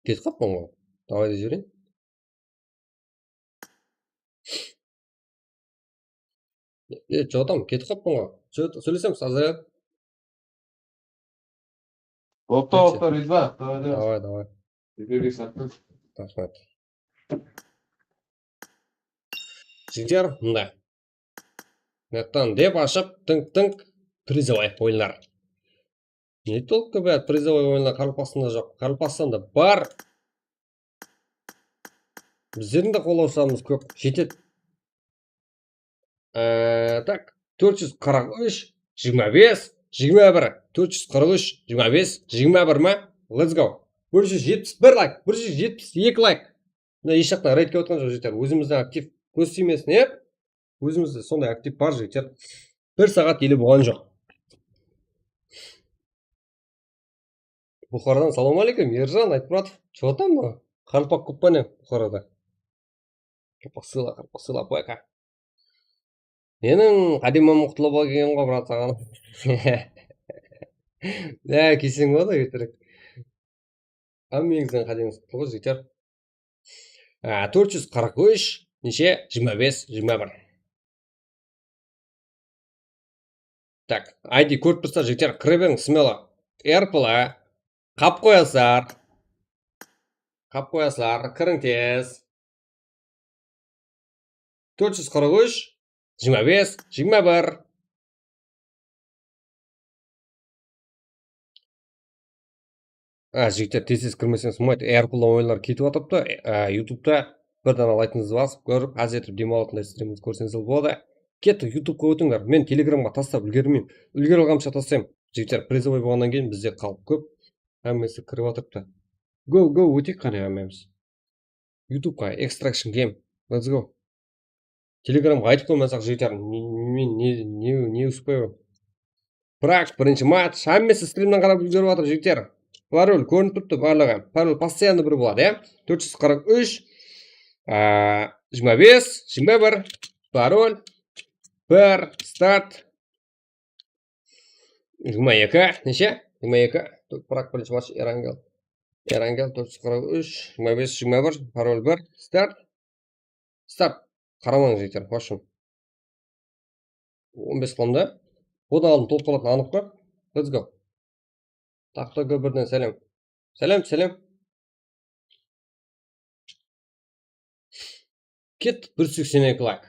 Ketip qalıppan ǵoy. Davay da jibereyin. E, e, что там, ketip qalıppan ǵoy. Что, sóylesemiz, azayar. Toqta, toqta, Rizva. Davay, davay. Raxmet. Jigitler, mında. Mıyaqtan dep ashıp, tınk-tınk, призовой oyınlar. Ne только, блядь, призовой oyınlar Qaraqalpaqstanda joq. Qaraqalpaqstanda bar. Bizlerdiń de qollawshılarımız kóp, jetedi. Ee, tak, tórt júz qırq úsh, jigirma bes, jigirma bir, tórt júz qırq úsh, jigirma bes, jigirma bir ma? Let's go. Bir júz jetpis bir layk, bir júz jetpis eki layk. Mına hesh jaqtan reyd kelip atqan joq, jigitler. Ózimizden aktiv kóz tiymesin, e? Ózimizde sonday aktiv bar, jigitler. Bir saat ele bolǵan joq. Buxaradan salam aleykum, Erjan Aytmuratov. Что там, Qaraqalpaq kóp pa ne Buxarada? Qaraqalpaq sıyla, Qaraqalpaq sıyla, пока. Meniń qádimim qutlab al kelgen ǵoy, brat, saǵan. Ya, kiyseń boladı, erterek. Hámmeńizden qádimim qutlı ǵoy, jigitler. Á, tórt júz qırq úsh, neshe? Jigirma bes, jigirma bir. Tak, I D kórip tursızlar, jigitler, kire beriń, smelo. Airpl, qap qoyasızlar. Qap qoyasızlar, kiriń tez. Tórt júz qırq úsh, jigirma bes, jigirma bir. A, jigitler, tez-tez kirmeseńiz bolmaydı. Airpl oyınlar ketip atırıptı. A, YouTube'da bir dana laytınızdı basıp kórip, házir etip dem alatınday strimimiz kórseńiz boladı. Kettik, YouTube'qa ótińler. Men Telegramǵa taslap úlgermeymen. Úlgere alǵanımsha taslayman. Jigitler, prizovoy bolǵannan keyin bizde xalıq kóp. Hámmesi kirip atırıptı. Go, go, óteyik qáne hámmemiz. YouTube'qa Extraction Game. Let's go. Telegramǵa aytıp qoymasaq, jigitler, ne, ne, ne, ne, ne uspayman. Prak, birinshi match. Hámmesi strimnen qarap úlgerip atır, jigitler. Parol kórinip turıptı barlıǵı. Parol постоянно bir boladı, ya. Tórt júz qırq úsh, a, jigirma bes, jigirma bir. Parol. Bir, start. Jigirma eki, neshe? Jigirma eki. Prak, birinshi match, Erangel. Erangel, tórt júz qırq úsh, jigirma bes, jigirma bir, parol bir, start. Start. Qaramań, jigitler, qoshın. On bes qıldım da. Odan aldın tolıp qalatın anıq pa? Let's go. Taqta G birden sálem. Sálem, sálem. Kettik, bir júz seksen eki layk.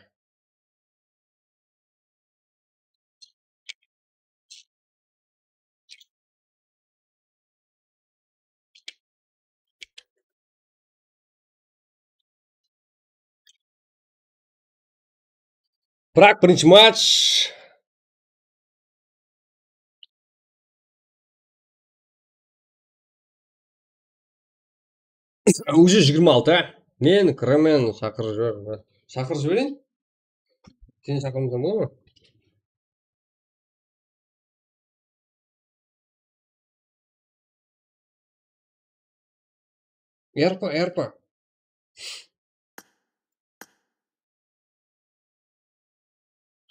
Prak, birinshi match. Уже jigirma altı, á? Men kiremen, shaqırıp jiber. Shaqırıp jibereyin? Seni shaqırmasam bola ma? Erpa, erpa.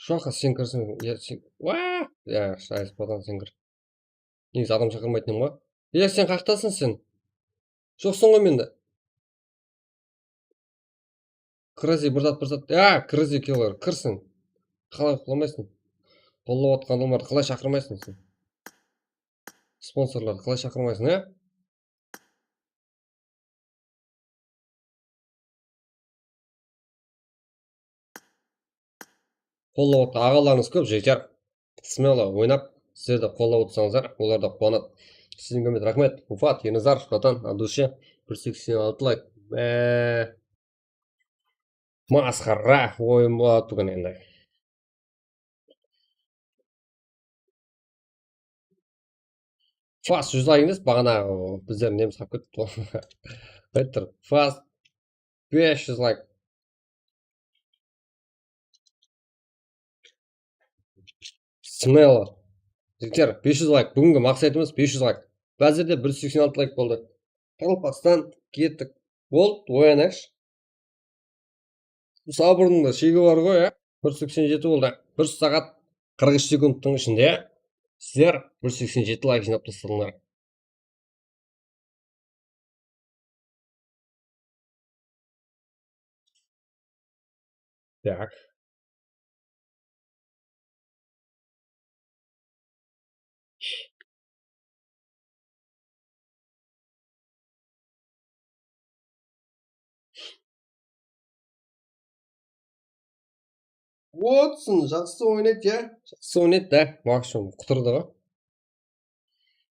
Shoqa, sen kirseń, ya, sen, wa! Ya, shayız, botan, sen kir. Negizi adam shaqırmaytın edim ǵoy. Ya, sen qaqtasın sen. Joqsıń ǵoy mende. Crazy, bir zat, bir zat. Ya, Crazy Killer, kirsin. Qalay qollamaysın? Qollap atqan adamlardı qalay shaqırmaysın sen? Sponsorlardı qalay shaqırmaysın, ya? Qollap atqan aǵalarıńız kóp, jigitler. Smelo oynap, sizler de qollap otırsańızlar, olar da quwanadı. Sizlerge kóp raxmet. Ufat, Ernazar, Shatan, Adushe, bir seksen altı layk. Be. Masqara oyın boladı búgin endi. Fast júz layk emes, baǵana bizler nemiz qap ketipti ǵoy. Ayttır, Fast bes júz layk. Smelo. Jigitler, bes júz layk. Búgingi maqsetimiz bes júz layk. Házirde bir júz seksen altı layk boldı. Qaraqalpaqstan kettik. Boldı, oyanayıqshı. Sabırdıń da shegi bar ǵoy, ya. Bir júz seksen jeti boldı. Bir saat qırq úsh sekundtıń ishinde sizler bir júz seksen jeti layk jıynap tasladıńlar. Так. Uotson jaqsı oynaydı, ya. Jaqsı oynaydı da, maksimum qutırdı ǵoy.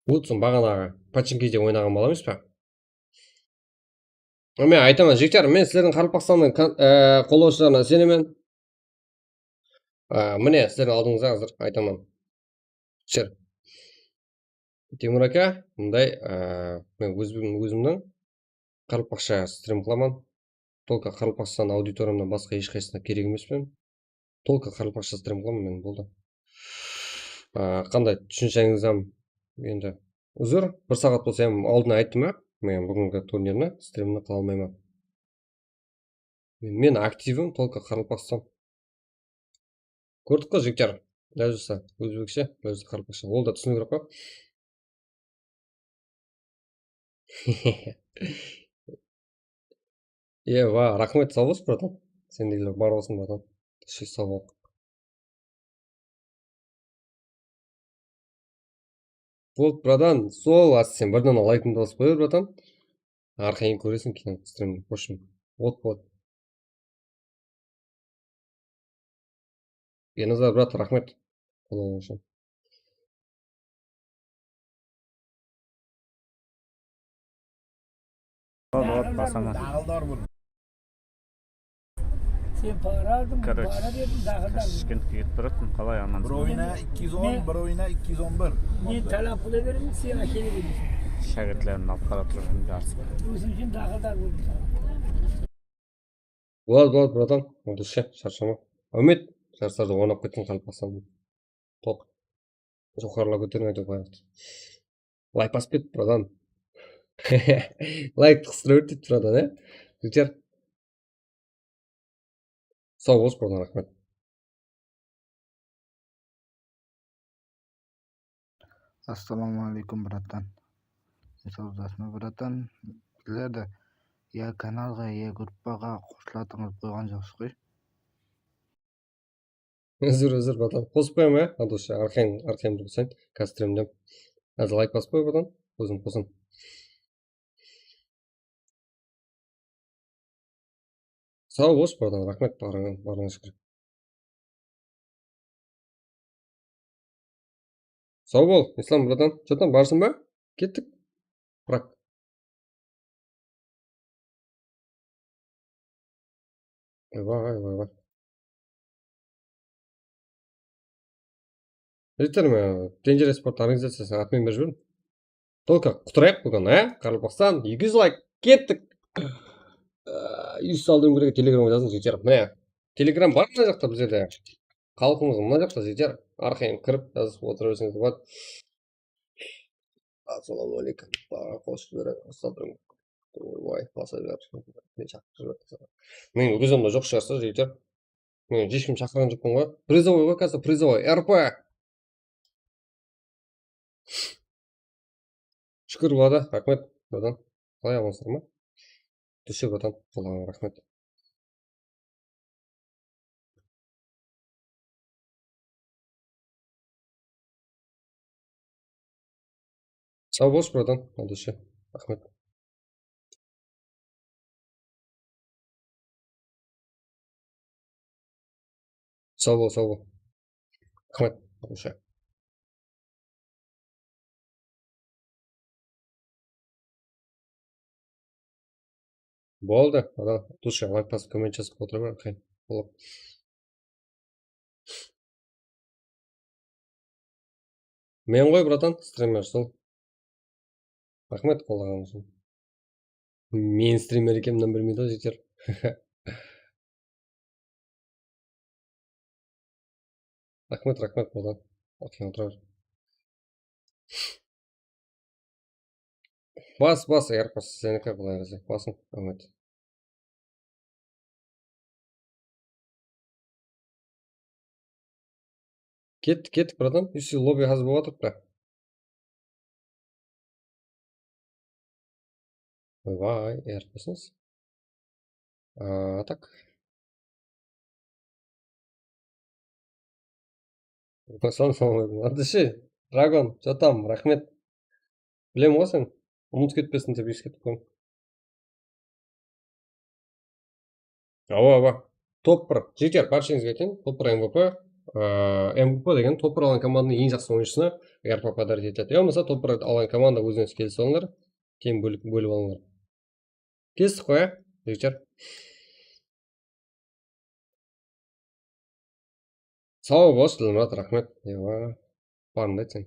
Uotson baǵanaǵı Pochinki'de oynaǵan bala emes pa? Men aytaman, jigitler, men sizlerdiń Qaraqalpaqstannıń kon-, e, qollawshılarına isenemen. E, mine, sizlerdiń aldıńızda házir aytaman. Jigitler. Temur aka, mınday, e, men ózbegim, ózimniń qaraqalpaqsha strim qılaman. Только Qaraqalpaqstan auditoriyamnan basqa hesh qaysısına kerek emespen. Только qaraqalpaqsha strim qılaman men, boldı. A, qanday túsinseńiz hám endi uzr, bir saat bolsa hám aldın ayttım, a, men búgingi turnirni strimni qıla almayman. Men aktivim только Qaraqalpaqstan. Kórdik ǵoy, jigitler. Lázizsa ózbekshe, lázizsa qaraqalpaqsha. Ol da túsiniw kerek ǵoy. Ewa, raxmet, saw bolsın, bratan. Sendeyler bar bolsın, bratan. Tınıshlıq, saw bol. Bolt, bratan, sol, sen birden layktı basıp qoy, bratan. Arqayın kóreseń keyin strimdi. Xoshım. Ot, ot. Bernazar, brat, raxmet. Qollawıń ushın. Bol, bol, basaman. Sen para aldıń, Короче, para berdiń, daqıldan. Tashkentke ketip baratırman, qalay, amansan? Bir oyına ikki júz on, bir oyına ikki júz on bir. Men talap qıla beremen, sen ákele bereseń. Shákirtlerimdi alıp baraturman jarısqa. Ózim ushın daqıldan boldım saǵan. Boladı, boladı, bratan. От души, sharshama. Áwmet, jarıslarda oynap ketken, qalip basam. Top. Joqarıla kóteriń, áytewir, bayraktı. Layk basıp ket, bratan. Layk qıstıra ber, bratan, e? Jigitler. Saw bol, bratan, raxmet. Assalamu aleykum, bratan. Sen sawdasıma, bratan. Bizlerdi ya kanalǵa, ya gruppaǵa qosılatıń qılıp qoyǵan joqsız ǵoy. Uzr, uzr, bratan. Qosıp qoyaman, ya? Adosha, arqayın, arqayın bir qosayın. Kastrimden. Házir layk basıp qoy, bratan. Ózim qosın. Saw bol, bratan, raxmet, barıńa, barıńa shúkir. Saw bol, Islam, bratan. Что там, barsıń ba? Kettik. Bırak. Vay, vay, vay. Jigitler, men Dangerous Sport organizaciyasına admin berip jiberdim. Только qutırayıq búgin, á? Qaraqalpaqstan, eki júz layk, kettik. Aa, úy saldıń kerek, Telegramǵa jazıń, jigitler. Mine, Telegram bar mına jaqta bizlerde. Xalqımız mına jaqta, jigitler. Arqayın kirip jazıp otıra berseńiz boladı. Assalawma aleykum. Aa, qosıp jiberedi. Oybay, basa ber. Men shaqırıp jiberedi. Men gruzamda joq shıǵarsa, jigitler. Men hesh kim shaqırǵan joqpan ǵoy. Prizovoy ǵoy, házir prizovoy. R P. Shúkir, boladı. Raxmet, bratan. Qalay, amansızlar ma? Dushe, bratan, qollaǵanıńa raxmet. Saw bol, bratan, Dushe. Raxmet. Saw bol, saw bol. Raxmet, Dushe. Boldı, ana, Dushe, layk basıp, komment jazıp otıra ber, qıyın. Bol. Men ǵoy, bratan, strimer, sol. Raxmet, qollaǵanıń ushın. Men strimer ekenimnen bilmeydi ǵoy, jigitler. Raxmet, raxmet, bratan. Arqayın otıra ber. Bas, bas, Air Pass, seniki, Quday razı, basıń, raxmet. Kettik, kettik, bratan. Ústi lobby házir bolıp atırıptı. Oybay, Air Pass. Aa, tak. Assalawma aleykum. Atıshi, Dragon, что там, raxmet. Bilem ǵoy sen, umıt ketpesin dep esketip qoydım. Awa, awa. Top bir. Jigitler, bársheniz aytayın. Top bir M V P. Aa, M V P degen top bir alǵan komandanıń eń jaqsı oyınshısına R P pодарить etedi. Ya bolmasa top bir alǵan komanda ózińiz kelisip alıńlar. Keyin bólip, bólip alıńlar. Kestik ǵoy, ya, jigitler. Saw bol, Dilmurat, raxmet. Ewa, barında aytsang.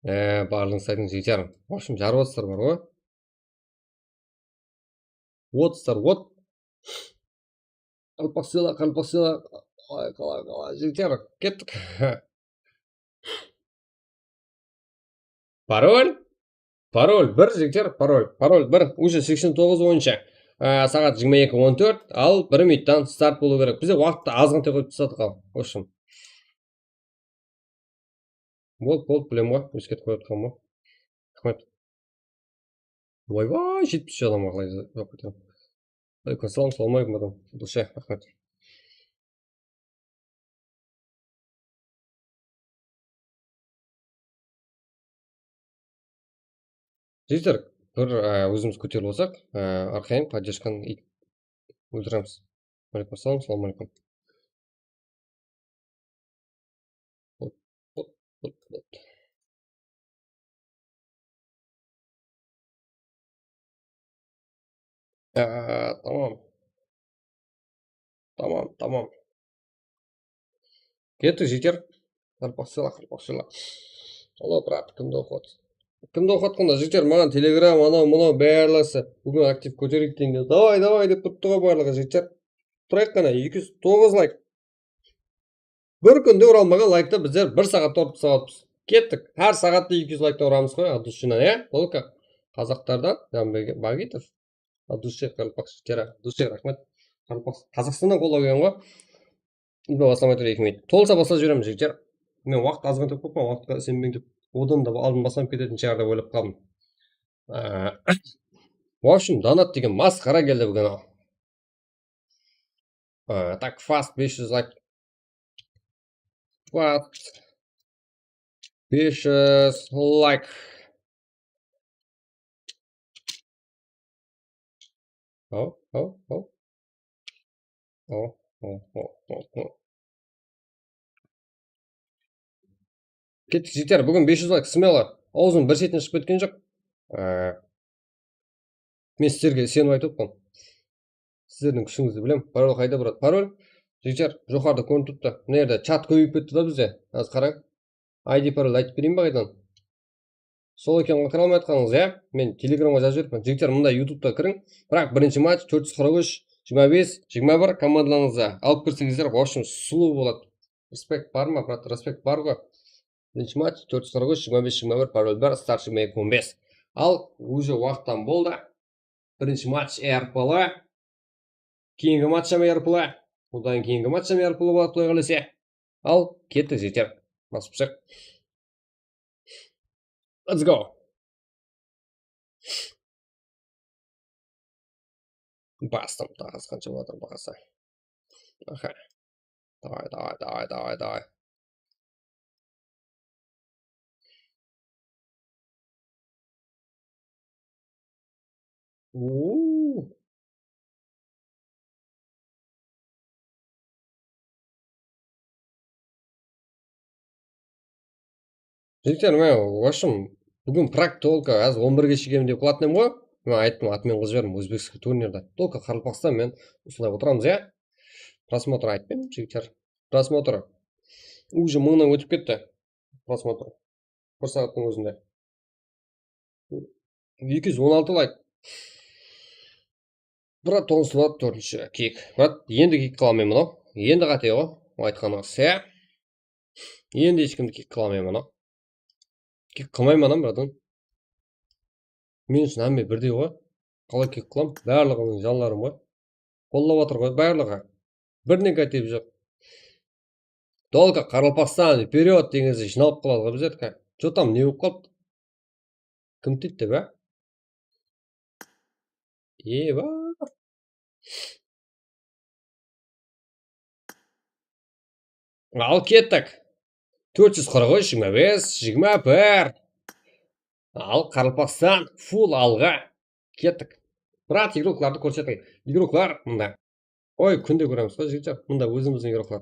E, barlıǵıńızdı aytıń, jigitler. В общем, jarıp otırsızlar bar ǵoy. Otırsızlar, ot. Qalpaq sıyla, qalpaq sıyla. Qalay, qalay, qalay, jigitler, kettik. Parol? Parol bir, jigitler, parol. Parol bir. Уже seksen toǵız boyınsha, á, saat jigirma eki on tórt, al, bir minuttan start bolıw kerek. Bizde waqıttı azǵantay qoyıp tasladıq al. В общем. Boldı, boldı, bilem ǵoy, esketip qoyıp atırǵan ǵoy. Raxmet. Oybay, jetpis úsh adamǵa qalay joq eken. Aleykum assalam, assalawma aleykum, adam. Dushe, raxmet. Jigitler, bir, e, ózimiz kóterip alsaq, e, arqayın podderjkanı óltiremiz. Aleykum assalam, salam aleykum. Hop, hop, hop, hop. Ya, tamam. Tamam, tamam. Kettik, jigitler. Qarpaqshılar, qarpaqshılar. Alo, brat, kimdi oqıp atır? Kimdi oqıp atqanda, jigitler, maǵan Telegram, anaw, mınaw, barlası. Búgin aktiv kótereyik degenge. Davay, davay dep turıptı ǵoy barlıǵı, jigitler. Turayıq qana, eki júz toǵız layk. Bir kúnde oralmaǵan laykta bizler bir saatta urıp taslap atırmız. Kettik. Hár saatta eki júz layktan uramız ǵoy, от души, ya? Только qazaqtardan, Jambek Bagitov. От души, qaraqalpaq jigitleri, от души, raxmet. Qaraqalpaq-, Qazaqstannan qollap kelgen ǵoy. Ilba baslamay tur eki minut. Tolsa baslap jiberemiz, jigitler. Men waqıt azǵana dep qoyıppan, waqıtqa isenbeń dep. Odan da aldın baslanıp ketetin shıǵar dep oylap qaldım. Ee, в общем, donat degen masqara keldi búgin. Ee, так, fast bes júz layk. Fast bes júz layk. Haw, haw, haw. Haw, haw, haw, haw, haw. Kettik, jigitler, búgin bes júz layk, smelo. Awzım bir shetine shıǵıp ketken joq. Ee, Men sizlerge isenip aytıp atırman. Sizlerdiń kúshińizdi bilem. Parol qayda, brat? Parol, jigitler, joqarıda kórinip turıptı. Mına jerde chat kóbeyip ketti da bizde. Házir qarań. I D, parol aytıp bereyin be qaytadan? Sol eken ǵoy, kire almay atqanıńız, ya? Men Telegramǵa jazıp jiberippen. Jigitler, mında YouTube'ta kiriń. Biraq birinshi match, tórt júz qırq úsh, jigirma bes, jigirma bir komandalarıńızdı alıp kirseńizler, в общем, sulıw boladı. Respekt bar ma, brat? Respekt bar ǵoy. Birinshi match, tórt júz qırq úsh, jigirma bes, jigirma bir, parol bar, start jigirma eki on bes. Al, уже waqıttan boldı. Birinshi match R P L. Keyingi match hám R P L. Odan keyingi match hám R P L boladı, Quday qálese. Al, kettik, jigitler. Basıp shıq. Let's go. Bastım, taǵı qansha boladı, bahası. Aha. Davay, davay, davay, davay, davay. Oo. Jigitler, men, в общем, búgin praktika, házir on birge shekem dep qılatuǵın edim ǵoy. Men ayttım, admin qılıp jiberdim, ózbekskiy turnirdi. Только Qaraqalpaqstan men usılay otıramız, ya? Prosmotr aytpayın, jigitler. Prosmotr. Уже mıńnan ótip ketti. Prosmotr. Bir saattıń ózinde. Eki júz on altı layk. Brat, toǵız slot, tórtinshi kik. Brat, endi kik qıla almayman ǵoy. Endi qáte ǵoy, aytqanıńız, ya? Endi hesh kimdi kik qıla almayman ǵoy. Kik qılmayman hám, bratan. Men ushın hámme birdey ǵoy. Qalay kik qılam? Barlıǵınıń janlarım ǵoy. Qollap atır ǵoy barlıǵı. Bir negativ joq. Только Qaraqalpaqstan, вперёд degenshe jıynalıp qaladı ǵoy bizlerdiki. Что там, ne bolıp qalıptı? Kim tiydi be? Eba. Al kettik. Tórt júz qırq úsh, jigirma bes, jigirma bir. Al, Qaraqalpaqstan, full alǵa. Kettik. Brat, igroklardı kórsetiń. Igroklar mında. Oy, kúnde kóremiz ǵoy, jigitler. Mında ózimizdiń igroklar.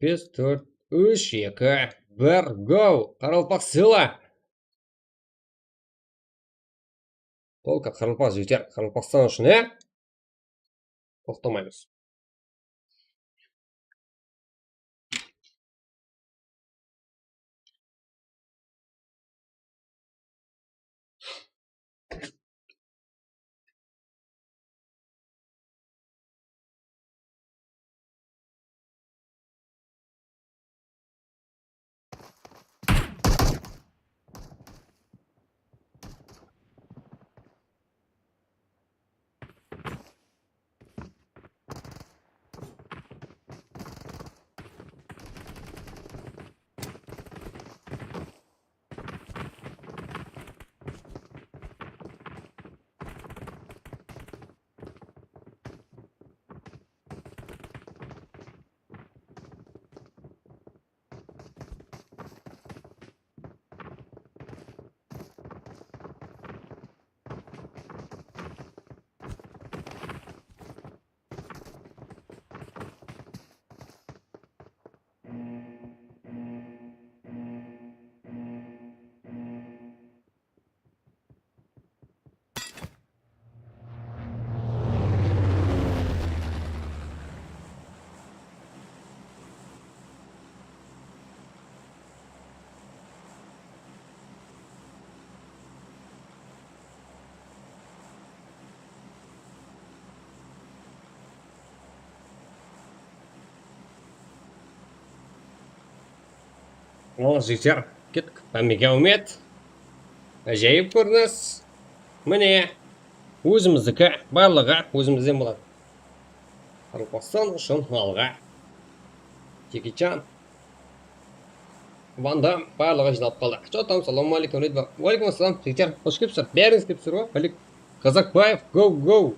Bes, tórt, úsh, eki, bir, go! Qaraqalpaq sıyla! Только Qaraqalpaq jigitler, Qaraqalpaqstan ushın, e? Toqtamaymız. Al, jigitler, kettik. Hámmege áwmet. Ájayıp kórinis. Mine, ózimizdiki, barlıǵı ózimizden boladı. Qaraqalpaqstan ushın alǵa. Jekichan. Van Dam, barlıǵı jıynalıp qaldı. Jotam, salam aleykum, Redba. Aleykum assalam, jigitler, xosh kelipsizler. Bárińiz kelipsizler ǵoy. Alik Kazakbaev, go, go.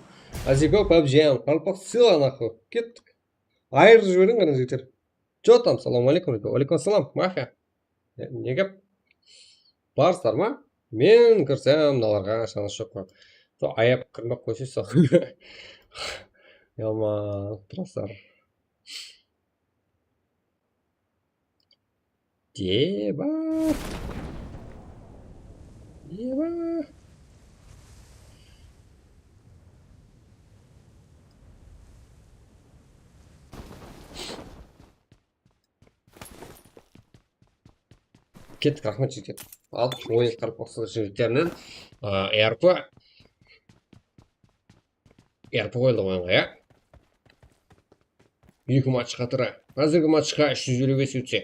Azigo, pabjiyam, Qaraqalpaq, sıyla, naxı. Kettik. Ayırıp jiberiń, qáne, jigitler. Jotam, salam aleykum, Redba. Aleykum assalam, mafiya. Ne, ne gáp? Barsızlar ma? Men kirsem, mınalarǵa shansı joq pa? Sol ayap kirmey-aq qoysa, sol. Yaman turasızlar. Deba. Deba. Kettik, raxmet, jigitler. Al, oyın qaraqalpaqstan jigitlerinen, a, R P. R P qoyıldı oyınǵa, ya. Eki match qatara. Házirgi matchqa úsh júz eliw bes útse,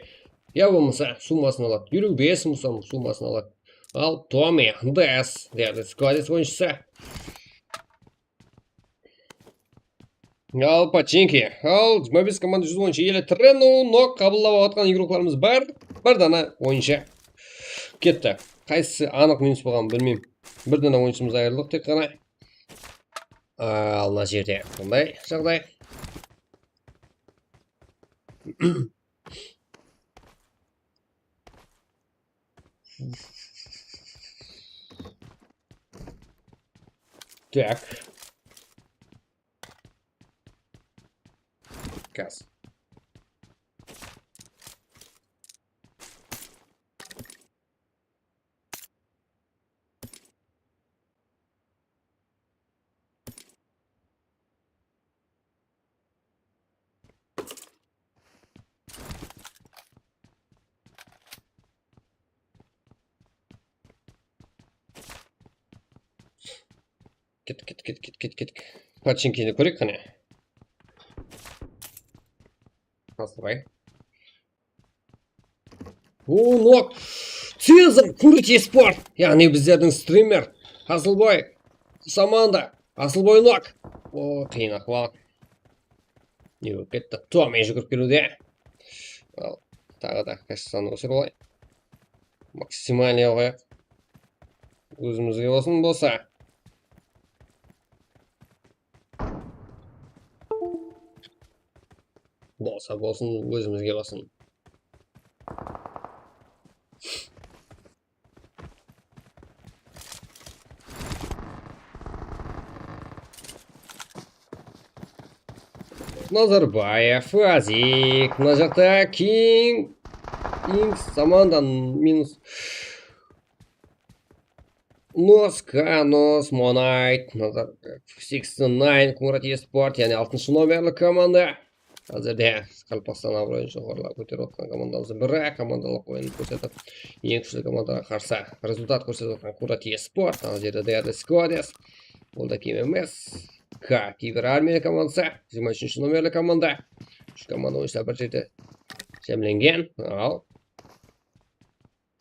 ya bolmasa summasın aladı. Eliw bes mıń som summasın aladı. Al, Tomi, D S, deydi, Skades oyınshısı. Al, Pachinki. Al, jigirma bes komanda, júz onınsha ele Trenu, nok qabıllap atqan igroklarımız bar. Bir dana oyınshı ketti. Qaysısı anıq minus bolǵanın bilmeymen. Bir dana oyınshımız ayırıldıq tek ǵana. Al, mına jerde bunday jaǵday. Tak. Gaz. Ket, ket, ket, ket, ket, ket. Pachinkini kóreyik qáne. Asılbay. O, nok. Cezar, Kurt Esport. Yaǵnıy bizlerdiń strimer. Asılbay. Samanda. Asılbay nok. O, qıyın ahwal. Ne bolıp ketti? Tuwamay júgirip keliwde. Al, taǵı da kashsanı ósirip alayıq. Maksimalnıy qoyayıq. Ózimizge bolsın bolsa. Bolsa bolsın, ózimizge bolsın. Nazarbaev, Azik, mına jaqta King, King, Samandan minus. Nos, Kanos, Monayt, Nazar, sixty nine, Kurat Esport, yaǵnıy altınshı nomerli komanda. Házirde Qaraqalpaqstan abırayın joqarılap kóterip atqan komandamızdıń biri, komandalıq oyının kórsetip, eń kúshli komandaǵa qarsı rezultat kórsetip atqan Kurat Esport, ana jerde Deadly Squades, ol da kem emes. K, Kiber Armiya komandası, jigirma úshinshi nomerli komanda. Úsh komanda oyınshılar bir jerde jámlengen. Al.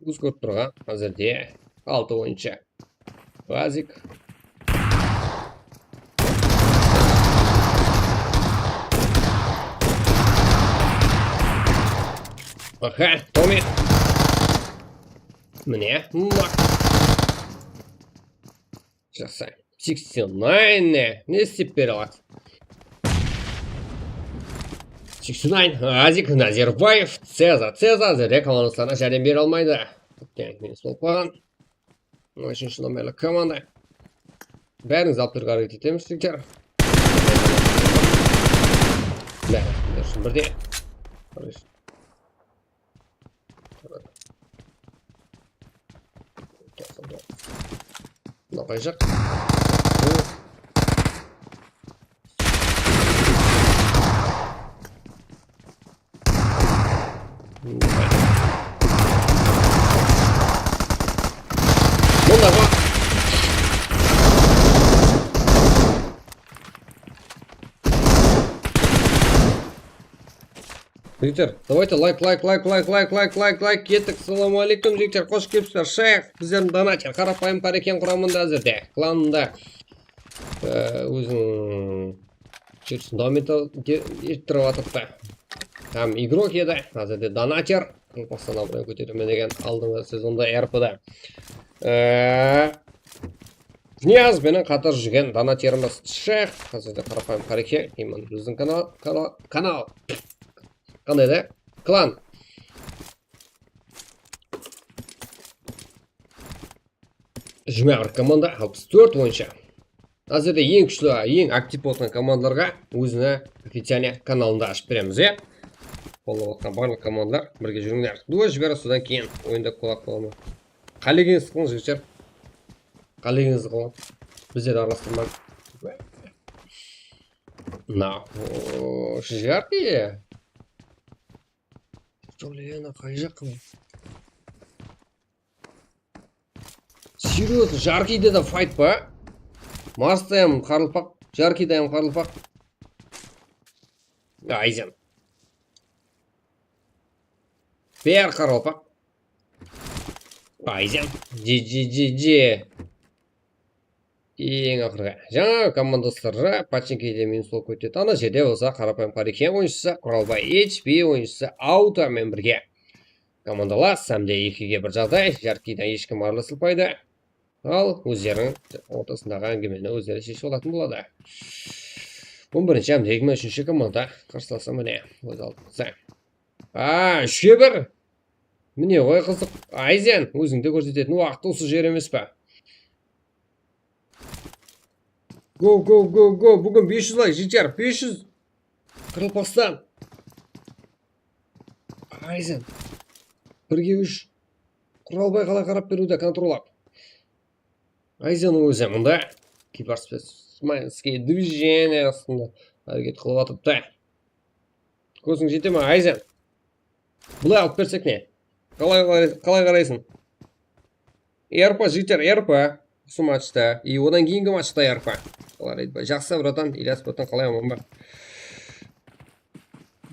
Óz kórip turǵan, házirde altı oyınshı. Azik. Aha, Tomi. Mine, maq. Jaqsı. Sixty nine ne? Ne istep bere aladı? Sixty nine, Azik, Nazarbaev, Ceza, Ceza, Zerre komandasına járdem bere almaydı. Minus bolıp qalǵan. Úshinshi nomerli komanda. Bárińizdi alıp turıwǵa háreket etemiz, jigitler. Bári, durıs, birde. Mına qayjaq. Mına bar. Jigitler, давайте лайк, лайк, лайк, лайк, лайк, лайк, лайк, лайк ettik. Assalamu aleykum, jigitler, xosh kelipsizler. Shayx, bizlerdiń donater, qarapayım qárekeń quramında házirde, klanında, e, óziniń júrisin dawam ete-, ettirip atırıptı. Hám igrok edi, házirde donater. Qırpıqstan abırayın kóteremen degen aldınǵı sezonda R P da. E, Niyaz menen qatar júrgen donaterimiz Shayx, házirde qarapayım qárekeń, именно bizdiń kanal, kanal, kanal. Qanday da? Klan. Jigirma bir komanda, alpıs tórt oyınshı. Házirde eń kúshli, eń aktiv bolatqan komandalarǵa ózine oficialnıy kanalında ashıp beremiz, ya. Qollap atqan barlıq komandalar birge júrińler. Duo jiberip, sodan keyin oyında qulaq bolaman. Qálegeńizdi qılıń, jigitler. Qálegeńizdi qılıń. Bizlerdi aralastırmań. Na, o, jarkı. Блин, qay jaqqa? Серьёзно, jarkıyda da fayt pa? Marsta hám qarılpaq, jarkıyda hám qarılpaq. Ayzen. Bári qarılpaq. Ayzen. G G G G. Eń aqırǵı. Jańa komandasları Pachinkide minus bolıp ketedi. Ana jerde bolsa qarapayım qárekeń oyınshısı Quralbay H P oyınshısı Auto menen birge. Komandalas hám de ekige bir jaǵday. Jarkıydan hesh kim aralasılpaydı. Al, ózleriniń ortasındaǵı áńgimeni ózleri sheship alatın boladı. On birinshi hám de eki mıń úshinshi komanda qarsılası mine óz aldımızda. A, úshke bir. Mine ǵoy qızıq. Ayzen, ózińdi kórsetetin waqıt usı jer emes pa? Go, go, go, go. Búgin bes júz layk, jigitler, bes júz. Qaraqalpaqstan. Ayzen. Birge úsh. Quralbay qalay qarap beriwde, kontrollap. Ayzen ózi mında. Kiberspecialnıy движение astında háreket qılıp atırıptı. Kóziń jete me, Ayzen? Bılay alıp bersek ne? Qalay, qalay, qalay qaraysıń? R P, jigitler, R P. Usı matchta. I odan keyingi matchta R P. Qalay, jaqsı, bratan, Ilyas, bratan, qalay, aman ba?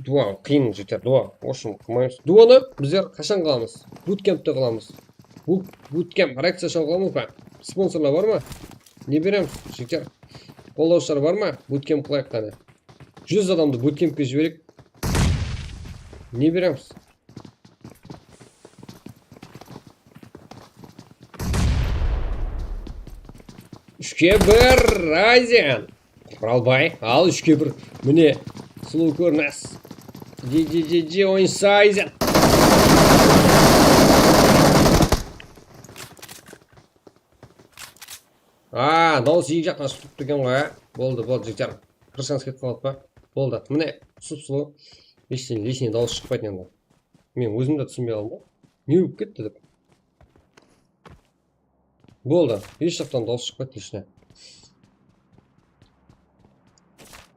Duo, qıyın, jigitler, duo. В общем, qılmaymız. Duonı bizler qashan qılamız? Butkempte qılamız. Bu, butkemp, reakciya shou qılamız ba? Sponsorlar bar ma? Ne beremiz, jigitler? Qollawshılar bar ma? Butkemp qılayıq qáne. Júz adamdı butkempke jibereyik. Ne beremiz? Úshke bir, Ayzen. Quralbay, al úshke bir. Mine, sulıw kórinis. G G G G oyınshısı Ayzen. A, dawıs eki jaqtan shıǵıp turıptı eken ǵoy, a. Boldı, boldı, jigitler. Qırshıńız ketip qaladı ba? Boldı. Mine, sup-sulıw. Lishniy, lishniy dawıs shıqpaydı endi. Men ózim de túsinbey qaldım ǵoy. Ne bolıp ketti dep. Boldı. Hesh jaqtan dawıs shıqpaydı lishniy.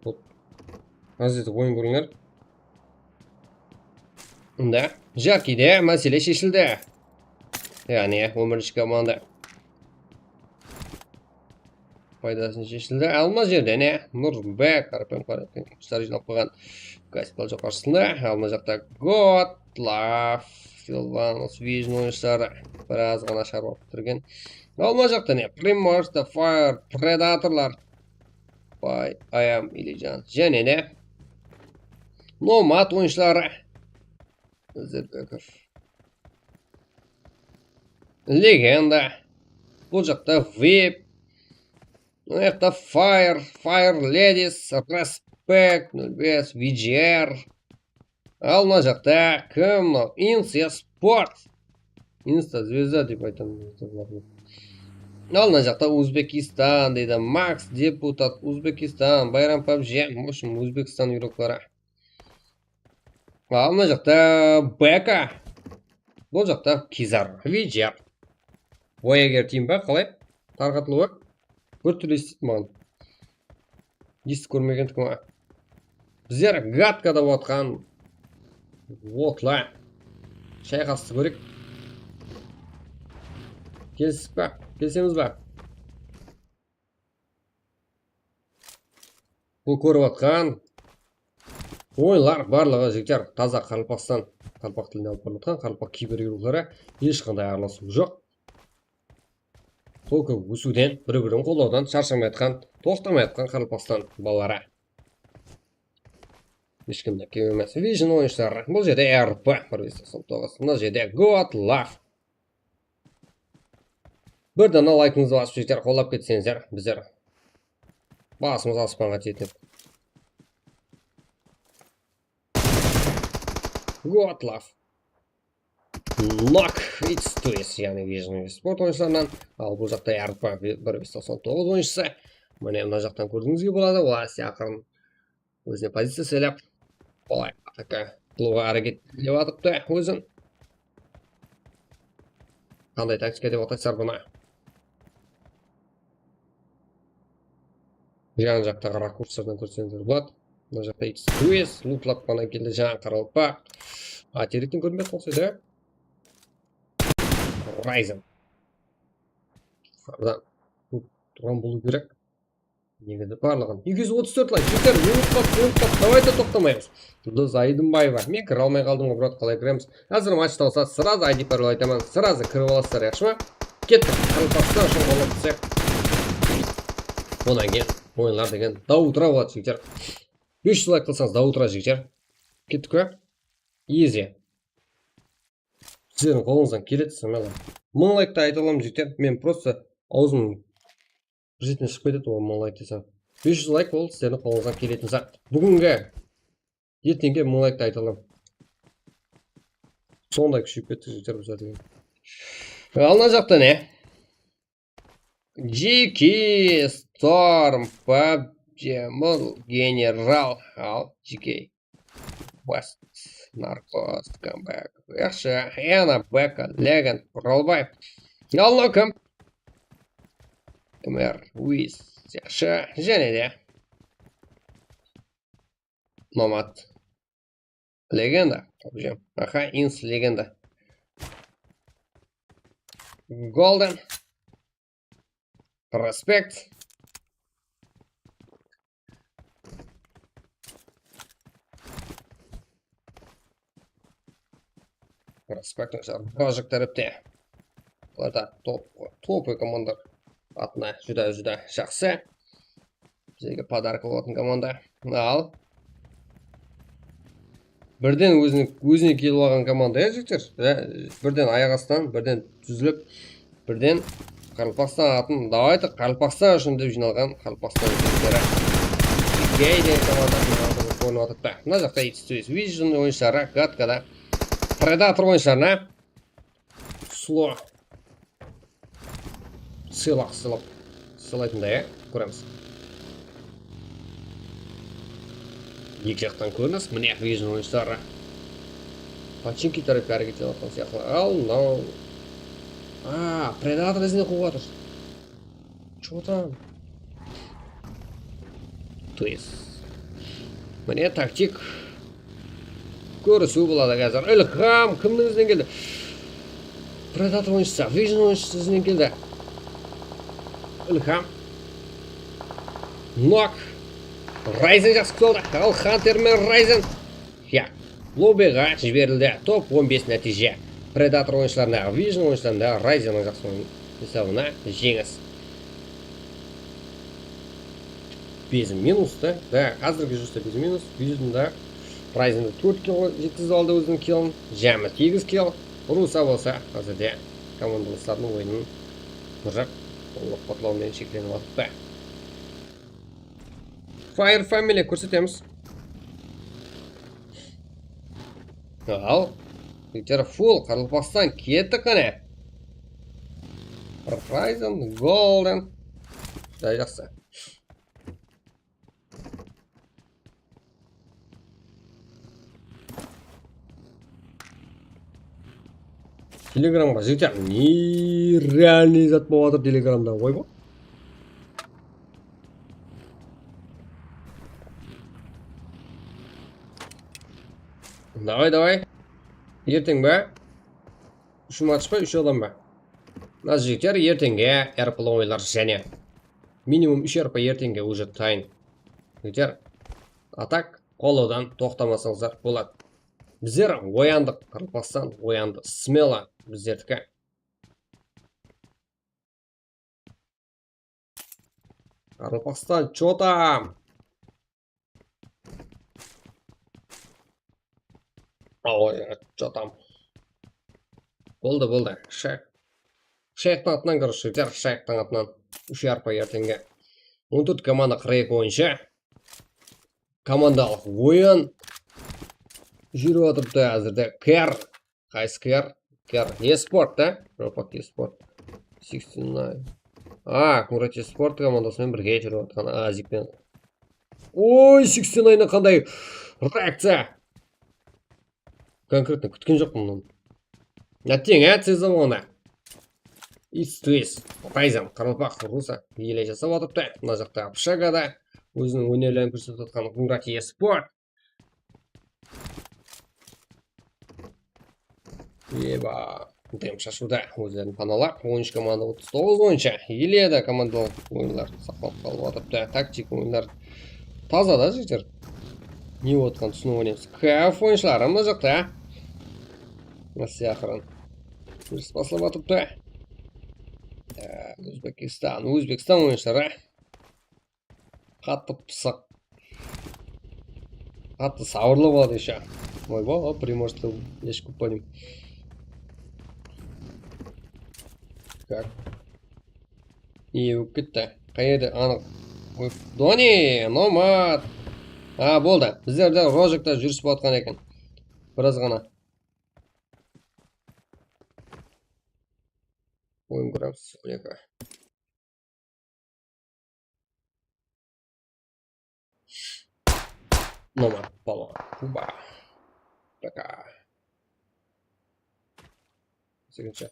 Hop. Házir oyın kórińler. Mında Jarkiyde másele sheshildi. Yaǵnıy, on birinshi komanda paydasına sheshildi. Alma jerde ne? Nurbek, Arpen, Arpen, qushlar jıynap qoyǵan. Gaspal joqarısında. Alma jaqta God, Love, Silvanus, Vision oyınshıları. Biraz ǵana sharba bitirgen. Alma jaqta ne? Primordial, Fire, Predatorlar. By I am Ilijan. Jáne ne? Nomad oyınshıları. Zerkakov. Legenda. Bul jaqta Vip. Mına jaqta Fire, Fire Ladies, Respect, nol bes, V G R. Al mına jaqta kim mınaw? Insta Sport. Insta zvezda dep aytaman. Al mına jaqta Uzbekistan deydi. Max Deputat Uzbekistan. Bayram pabji. В общем, Uzbekistan igrokları. Al mına jaqta Beka. Bul jaqta Kizar. Vijap. Voyager team ba, qalay? Tarqatılıwı bir túrli esitip maǵan. Esitip kórmegen túkin. Bizler gadkada otqan otla shayqastı kóreyik. Kelistik pa? Kelisemiz ba? Bul kórip atqan Oyınlar barlıǵı, jigitler, taza qaraqalpaqstan, qaraqalpaq tilinde alıp barılatqan qaraqalpaq kiberguruhları, hesh qanday aralasuw joq. Только ósiwden, bir-birin qollawdan sharshamayatqan, toqtamayatqan qaraqalpaqstan balaları. Hesh kimde kem emes. Vision oyınshıları. Bul jerde R P bir bes toqsan toǵız. Mına jerde God Love. Bir dana laykıńızdı basıp, jigitler, qollap ketseńizler, bizler basımız aspanǵa tiyedi. God Love. Knock It's Twist, yaǵnıy Vision Esport oyınshılarınan. Al, bul jaqta R P bir bes toqsan toǵız oyınshısı. Mine, mına jaqtan kórdińizge boladı, ol áste aqırın ózine poziciya saylap, olay ataka qılıwǵa háreket etip atırıptı ózin. Qanday taktika dep ataysızlar bunı? Jan jaqtaǵı rakurslardan kórseńizler boladı. Mına jaqta It's Twist lutlap qana keldi, jańa qaraqalpaq. A, terekten kórinbey qalsa da. Ryzen. Yuqarıdan turǵan bolıw kerek. Negizi barlıǵın. Eki júz otız tórt layk. Jigitler, minut bap, minut bap. Давайте toqtamaymız. Juldız Aydınbaeva. Men kire almay qaldım ǵoy, brat, qalay kiremiz? Házir match tawsa, сразу I D parol aytaman. Сразу kirip alasızlar, yaqshı ma? Kettik. Qaraqalpaqstan ushın qollap tutsaq. Onnan keyin oyınlar degen dawıtıra boladı, jigitler. Bes júz layk qılsańız, dawıtıra, jigitler. Kettik pa? Easy. Sizlerdiń qolıńızdan keledi, samalar. Mıń layktı ayta alamız, jigitler. Men просто awzım bir jetten shıǵıp ketedi, ol mıń layk desem. Bes júz layk, ol sizlerdiń qolıńızdan keletin zat. Búgingi, erteńge mıń layktı ayta alam. Sonday kúsheyip kettik, jigitler, bizler degen. Al, mına jaqta ne? G K, Storm, PUBG, Mul, General, al, G K. West, Narcos, Comeback. Yaqshı, Ana, Beka, Legend, Buralbay. Al, mınaw kim? M R, Wiz. Yaqshı, jáne de. Nomad. Legenda. Aha, Ins legenda. Golden. Prospekt. Prospekt, bajık tárepte. Bular da top, top komanda atına júdá, júdá jaqsı. Bizlerge podarka bolatuǵın komanda. Al. Birden ózine, ózine kelip alǵan komanda, ya, jigitler? Ya, birden ayaq astınan, birden dúzilip, birden Qaraqalpaqstan atın, давайте, Qaraqalpaqstan ushın dep jıynalǵan Qaraqalpaqstan jigitleri. Gey degen komanda oynap atırdı da. Mına jaqta It's Twist Vision oyınshıları, gadkada Predator oyınshılarına Slow. Sılaq, sılaq. Sılaytınday, ya, kóremiz. Eki jaqtan kórinis, mine, Vision oyınshıları. Починки tárepke háreket etip atqan sıyaqlı. Al, mınaw. A, Predator izine quwıp atır. Чё там? То есть, mine, taktik. Kórisiw boladı házir. Ilham kimniń izinen keldi? Predator oyınshısı, Vision oyınshısı izinen keldi. Ilham. Nok. Ryzen jaqsı kútip aldı. Al, Hunter menen Ryzen. Ya. Lobbyǵa jiberildi. Top on bes nátiyje. Predator oyınshılarına, Vision oyınshılarına Ryzenniń jaqsı oyın esabına jeńis. Bez minus ta. Da, házirgi júzde bez minus. Visionda Ryzende tórt kill jetkizip aldı óziniń killin. Jámi segiz kill. Rusa bolsa házirde komandalıslardıń oyının mırjaq qollap-quwatlaw menen sheklenip atırdı. Fire Family kórsetemiz. Al. Jigitler, full Qaraqalpaqstan ketti qáne. Ryzen, Golden. Júdá jaqsı. Telegramǵa jigitler, nerealnıy zat bolıp atır Telegramda, oybay. Davay, davay. Erteń be? Úsh match pa, úsh adam ba? Mına jigitler erteńge R P oynar jáne. Minimum úsh R P erteńge уже tayın. Jigitler, a tak qollawdan toqtamasańızlar boladı. Bizler oyandıq, Qaraqalpaqstan oyandı. Smela bizlerdiki. Qaraqalpaqstan, chё tam? Oy, chё tam? Boldı, boldı. Shayıq. Shayıqtıń atınan, короче, jigitler, Shayıqtıń atınan úsh yarpa erteńge. On tórt komanda qırq eki oyınshı. Komandalıq oyın júrip atırıptı házirde. Ker. Qaysı Ker? Ker. Esport, da? Ropak Esport. Sixty nine. A, Qumrat Esport komandası menen birge júrip atırǵan Azik penen. Oy, Sixty nine qanday reakciya! Konkretno kútken joqpın bunnan. Átteń, á, tez bolǵanda. It's twist. Tayzam, qaraqalpaq rusa ele jasap atırıptı. Mına jaqta Obshagada óziniń ónerlerin kórsetip atqan Qumrat Esport. Eba, dem shashıwda ózlerin panalap, on úsh komanda otız toǵız oyınsha. Iliyada komandalıq oyınlar saqlanıp qalıp atırıptı. Taktik oyınlar taza da, jigitler. Ne otqan túsinip oynaymız. K F oyınshıları mına jaqta. Nasıl aqırın. Júris baslap atırıptı. Á, Ózbekistan, Ózbekistan oyınshiları. Qattı pısıq. Qattı sabırlı boladı ещё. Oyba, Primorskta ещё kóp qoydım. Так. Iye, ótip ketti. Qayerde anıq? Oy, Doni, Nomad. A, boldı. Bizlerde Rojikta júris bolatqan eken. Biraz ǵana. Oyın kuramız, on eki. Nomad, Palwan, Kuba. Пока. Sekinshi.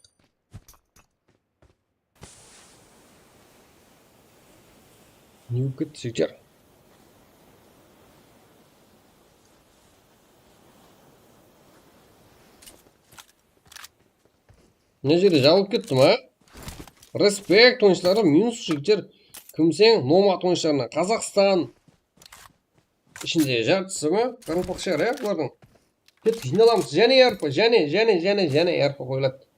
New Kid Shikjar. Mına jerde jabılıp kettim, a? Respekt, oyınshıları minus jigitler. Kimseń, Nomad oyınshılarına. Qazaqstan ishinde jartısı ma? Qaraqalpaq shıǵar, ya, bulardıń. Kettik, jıynalamız. Jáne R P, jáne, jáne, jáne, jáne R P qoyıladı.